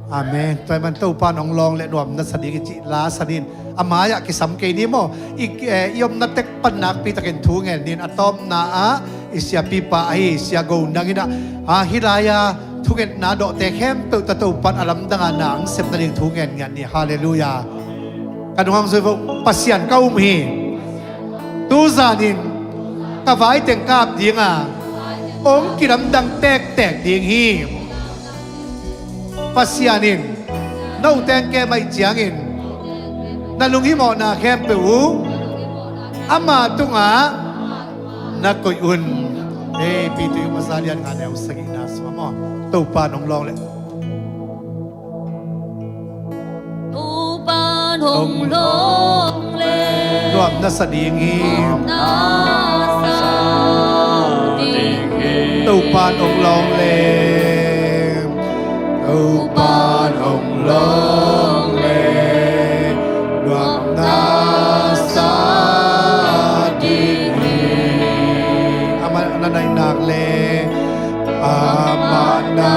Amen. Tua ih man Topan hong lawng leh nuam na sa ding hi cih la sa nin a mai-ah kisam kei ni maw i omna tek pan nakpi takin thu ngen nin a tawpna ah i siapipa ahi sia go nanginah a hih lai-a thungetna dawhte khempeuh ta Topan a lamdanga na ang sep nading thu ngen ngiat ni. Halleluia. Ka nunghang zui vo Pasian ka um hi. Tuzanin ka vaiteng kap dinga hong kilamdang tektek ding hi. Pasian in na uteng kemaih ciangin na lunghimawhna khempeuh uh ama tungah na koih un. Ei pi tui masa lian nga neu sagihna sua maw Topa nong lawng leh Topa nong lawng leh nuam na sa ding hi. Topa nong lawng leh Topa nong lawng leh nuam na sa ding hi. Amah na naih nak leh amah na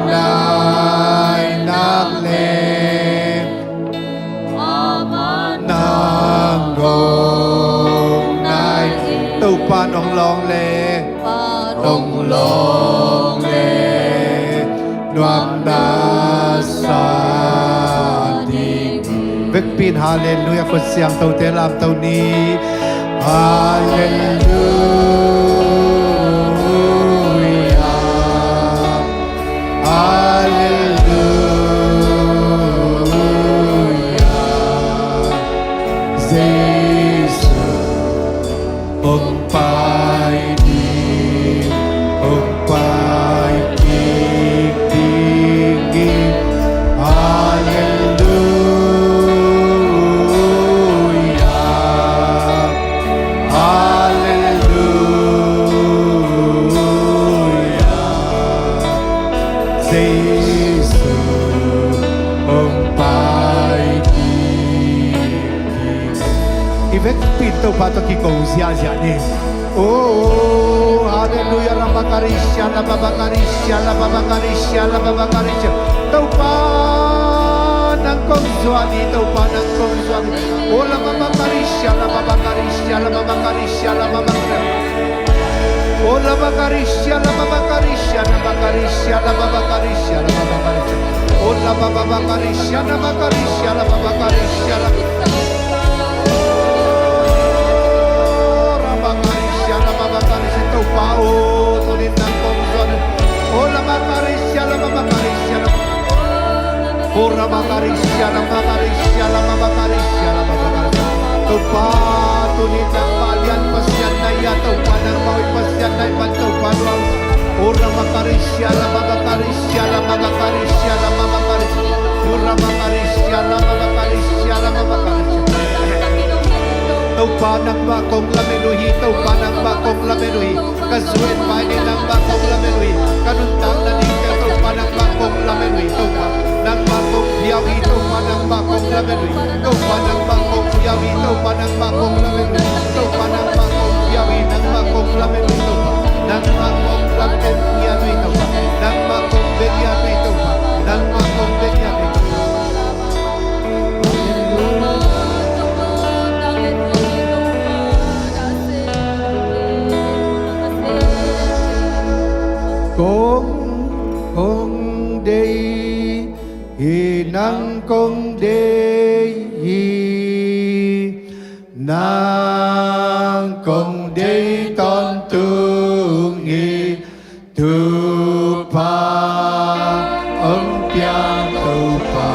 naih nak leh amah nang hong naih Topa nong lawng leh nong lawng leh nuam na sa ding. Vekpi in halleluia khut siangthote lamto ni. Halleluia. Halleluia. Jesu hong pai kik. I vekpi in Topa tawh kiko ziahziah ni. Oh, hallelujah, rabakarisha, rabakarisha, rabakarisha, rabakarisha. Topa nang kong zuan hi, Topa nang kong zuan hi. Oh, rabakarisha, rabakarisha, rabakarisha, rabakarisha. Oh, rabakarisha, rabakarisha, rabakarisha, rabakarisha, rabakarisha. Oh, rabakarisha, rabakarisha, rabakarisha, rabakarisha. Oh, rabakarisha, rabakarisha, Topa, oh, tuni nang kong zuan. Oh, rabakarisha, rabakarisha, rabakarisha. Oh, rabakarisha, rabakarisha, rabakarisha, rabakarisha. Topa, tuni nangmah lian Pasian na hi a, Topa nangmah hoih Pasian na hi man Topa nuam. Oh, rabakarisha, rabakarisha, rabakarisha, rabakarisha. Oh, rabakarisha, rabakarisha, rabakarisha. Topa nangmah kong lamen uh hi, Topa nangmah kong lamen uh hi. Ka zu en pai ni nangmah kong lamen uh hi. Ka nuntakna dingte Topa nangmah kong lamen uh hi. Topa nangmah kong pia uh hi. Topa nangmah kong lamen uh hi. Topa nangmah kong pia uh hi. Topa nangmah kong lamen uh hi. Topa nangmah kong pia uh hi. Nangmah kong lamen uh hi. Topa nangmah kong lamen ngiat uh hi. Topa nangmah kong bia ngiat uh hi. Topa nangmah kong bia ngiat uh hi. Topa. Kong, kong deih hi, nang kong deih hi, nang kong deih tawntung hi. Topa hong piang Topa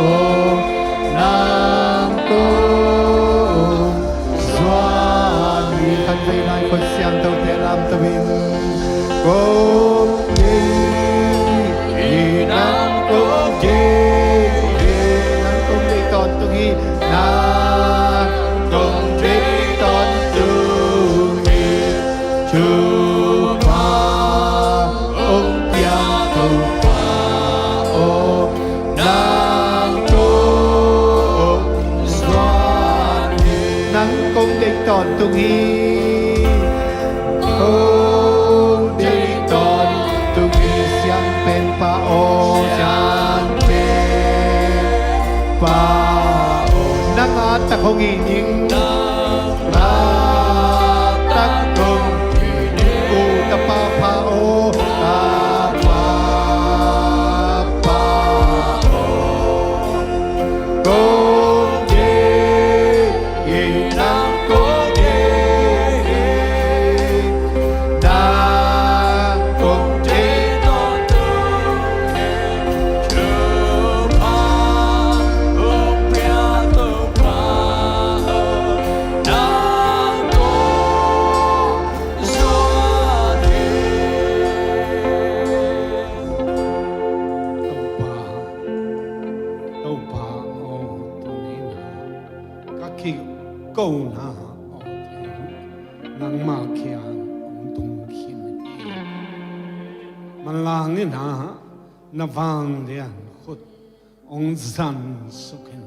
aw, nang kong zuan hi. Khat vei lai khutsiam tote lamto in, kong deih hi, nang kong deih hi, nang kong deih tawntung hi, nang kong deih tawntung hi. Topa hong piang Topa aw, nang kong zuan hi. Nang kong deih tawntung hi. Kong deih tawntung hi, Siangpenpa aw, Siangpenpa aw. Nang a tak hong hi ning. Nang a tak hong hi ning. O Tapa pha aw, Tapa pha aw. Kong deih hi, nang kong deih hi, nang kong deih tawntung hi. Topa hong piang Topa aw, nang kong zuan hi. Topa, Topa aw, tuni-in ka kikona aw thei uh, nangmah kiang hong tung khin hi. Manlang in ah na vanglian khut hong zansuk in,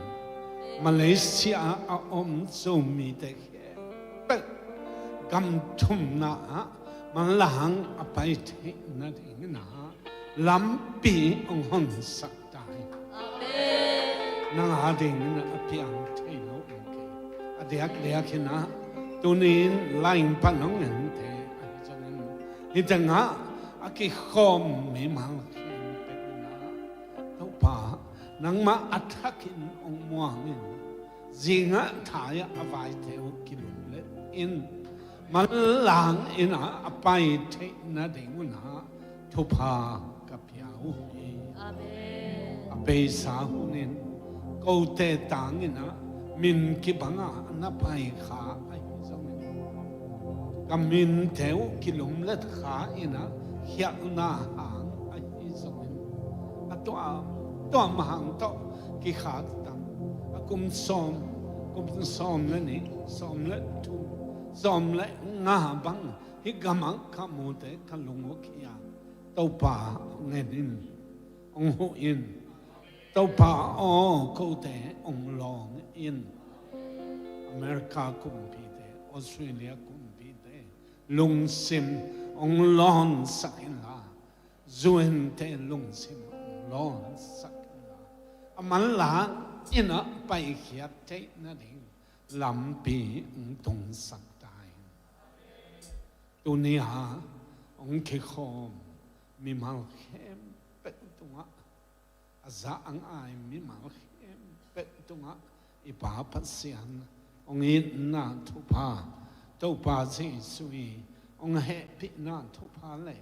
Malaysia a om Zomite khempeuh gam thumna ah manlang a pai theih nadingin ah lampi hong honsak ta hi. Amen. Nang a dingin a piang thei lo om kei. A diakdiak in ah tuni-in line pan hong en thei ahi zongin, hih tengah a kikhawm mimal khempeuh in ah Topa, nangmah a thakin hong muang in, zingah thai-ah a vaite uh kilumlet in, manlang in ah a pai theih nading un ah thupha ka pia uh hi. Amen. A beisa hun in kote tangin ah min kibangah na pai kha ahi zongin, ka minte uh kilumlet kha in ah khialhna hang ahi zongin, a tuamtuam hang tawh kikhaktan a kum sawm, kum sawm le nih, sawm le thum, sawm le nga bang hih gamah ka mute ka lung uh khia. Topa ngen in, hong huh in. Topa aw, kote hong lawng in. America kumpite, Australia kumpite lungsim hong lawnsak inla, U N te lungsim hong lawnsak inla, a manlang in a paikhiat theih nading lampi hong tungsak ta in. Tuni-a hong kikhawm mimal khempeuh tungah, a za a ngai mimal khempeuh tungah i Pa Pasian hong itna thupha, Topa Jesuh i hong hehpihna thupha le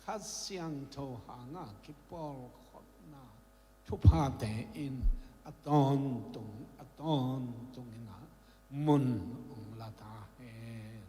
Kha Siangtho hanga kipawlkhopna thuphate in a tawntung a tawntung in a mun hong la ta hen.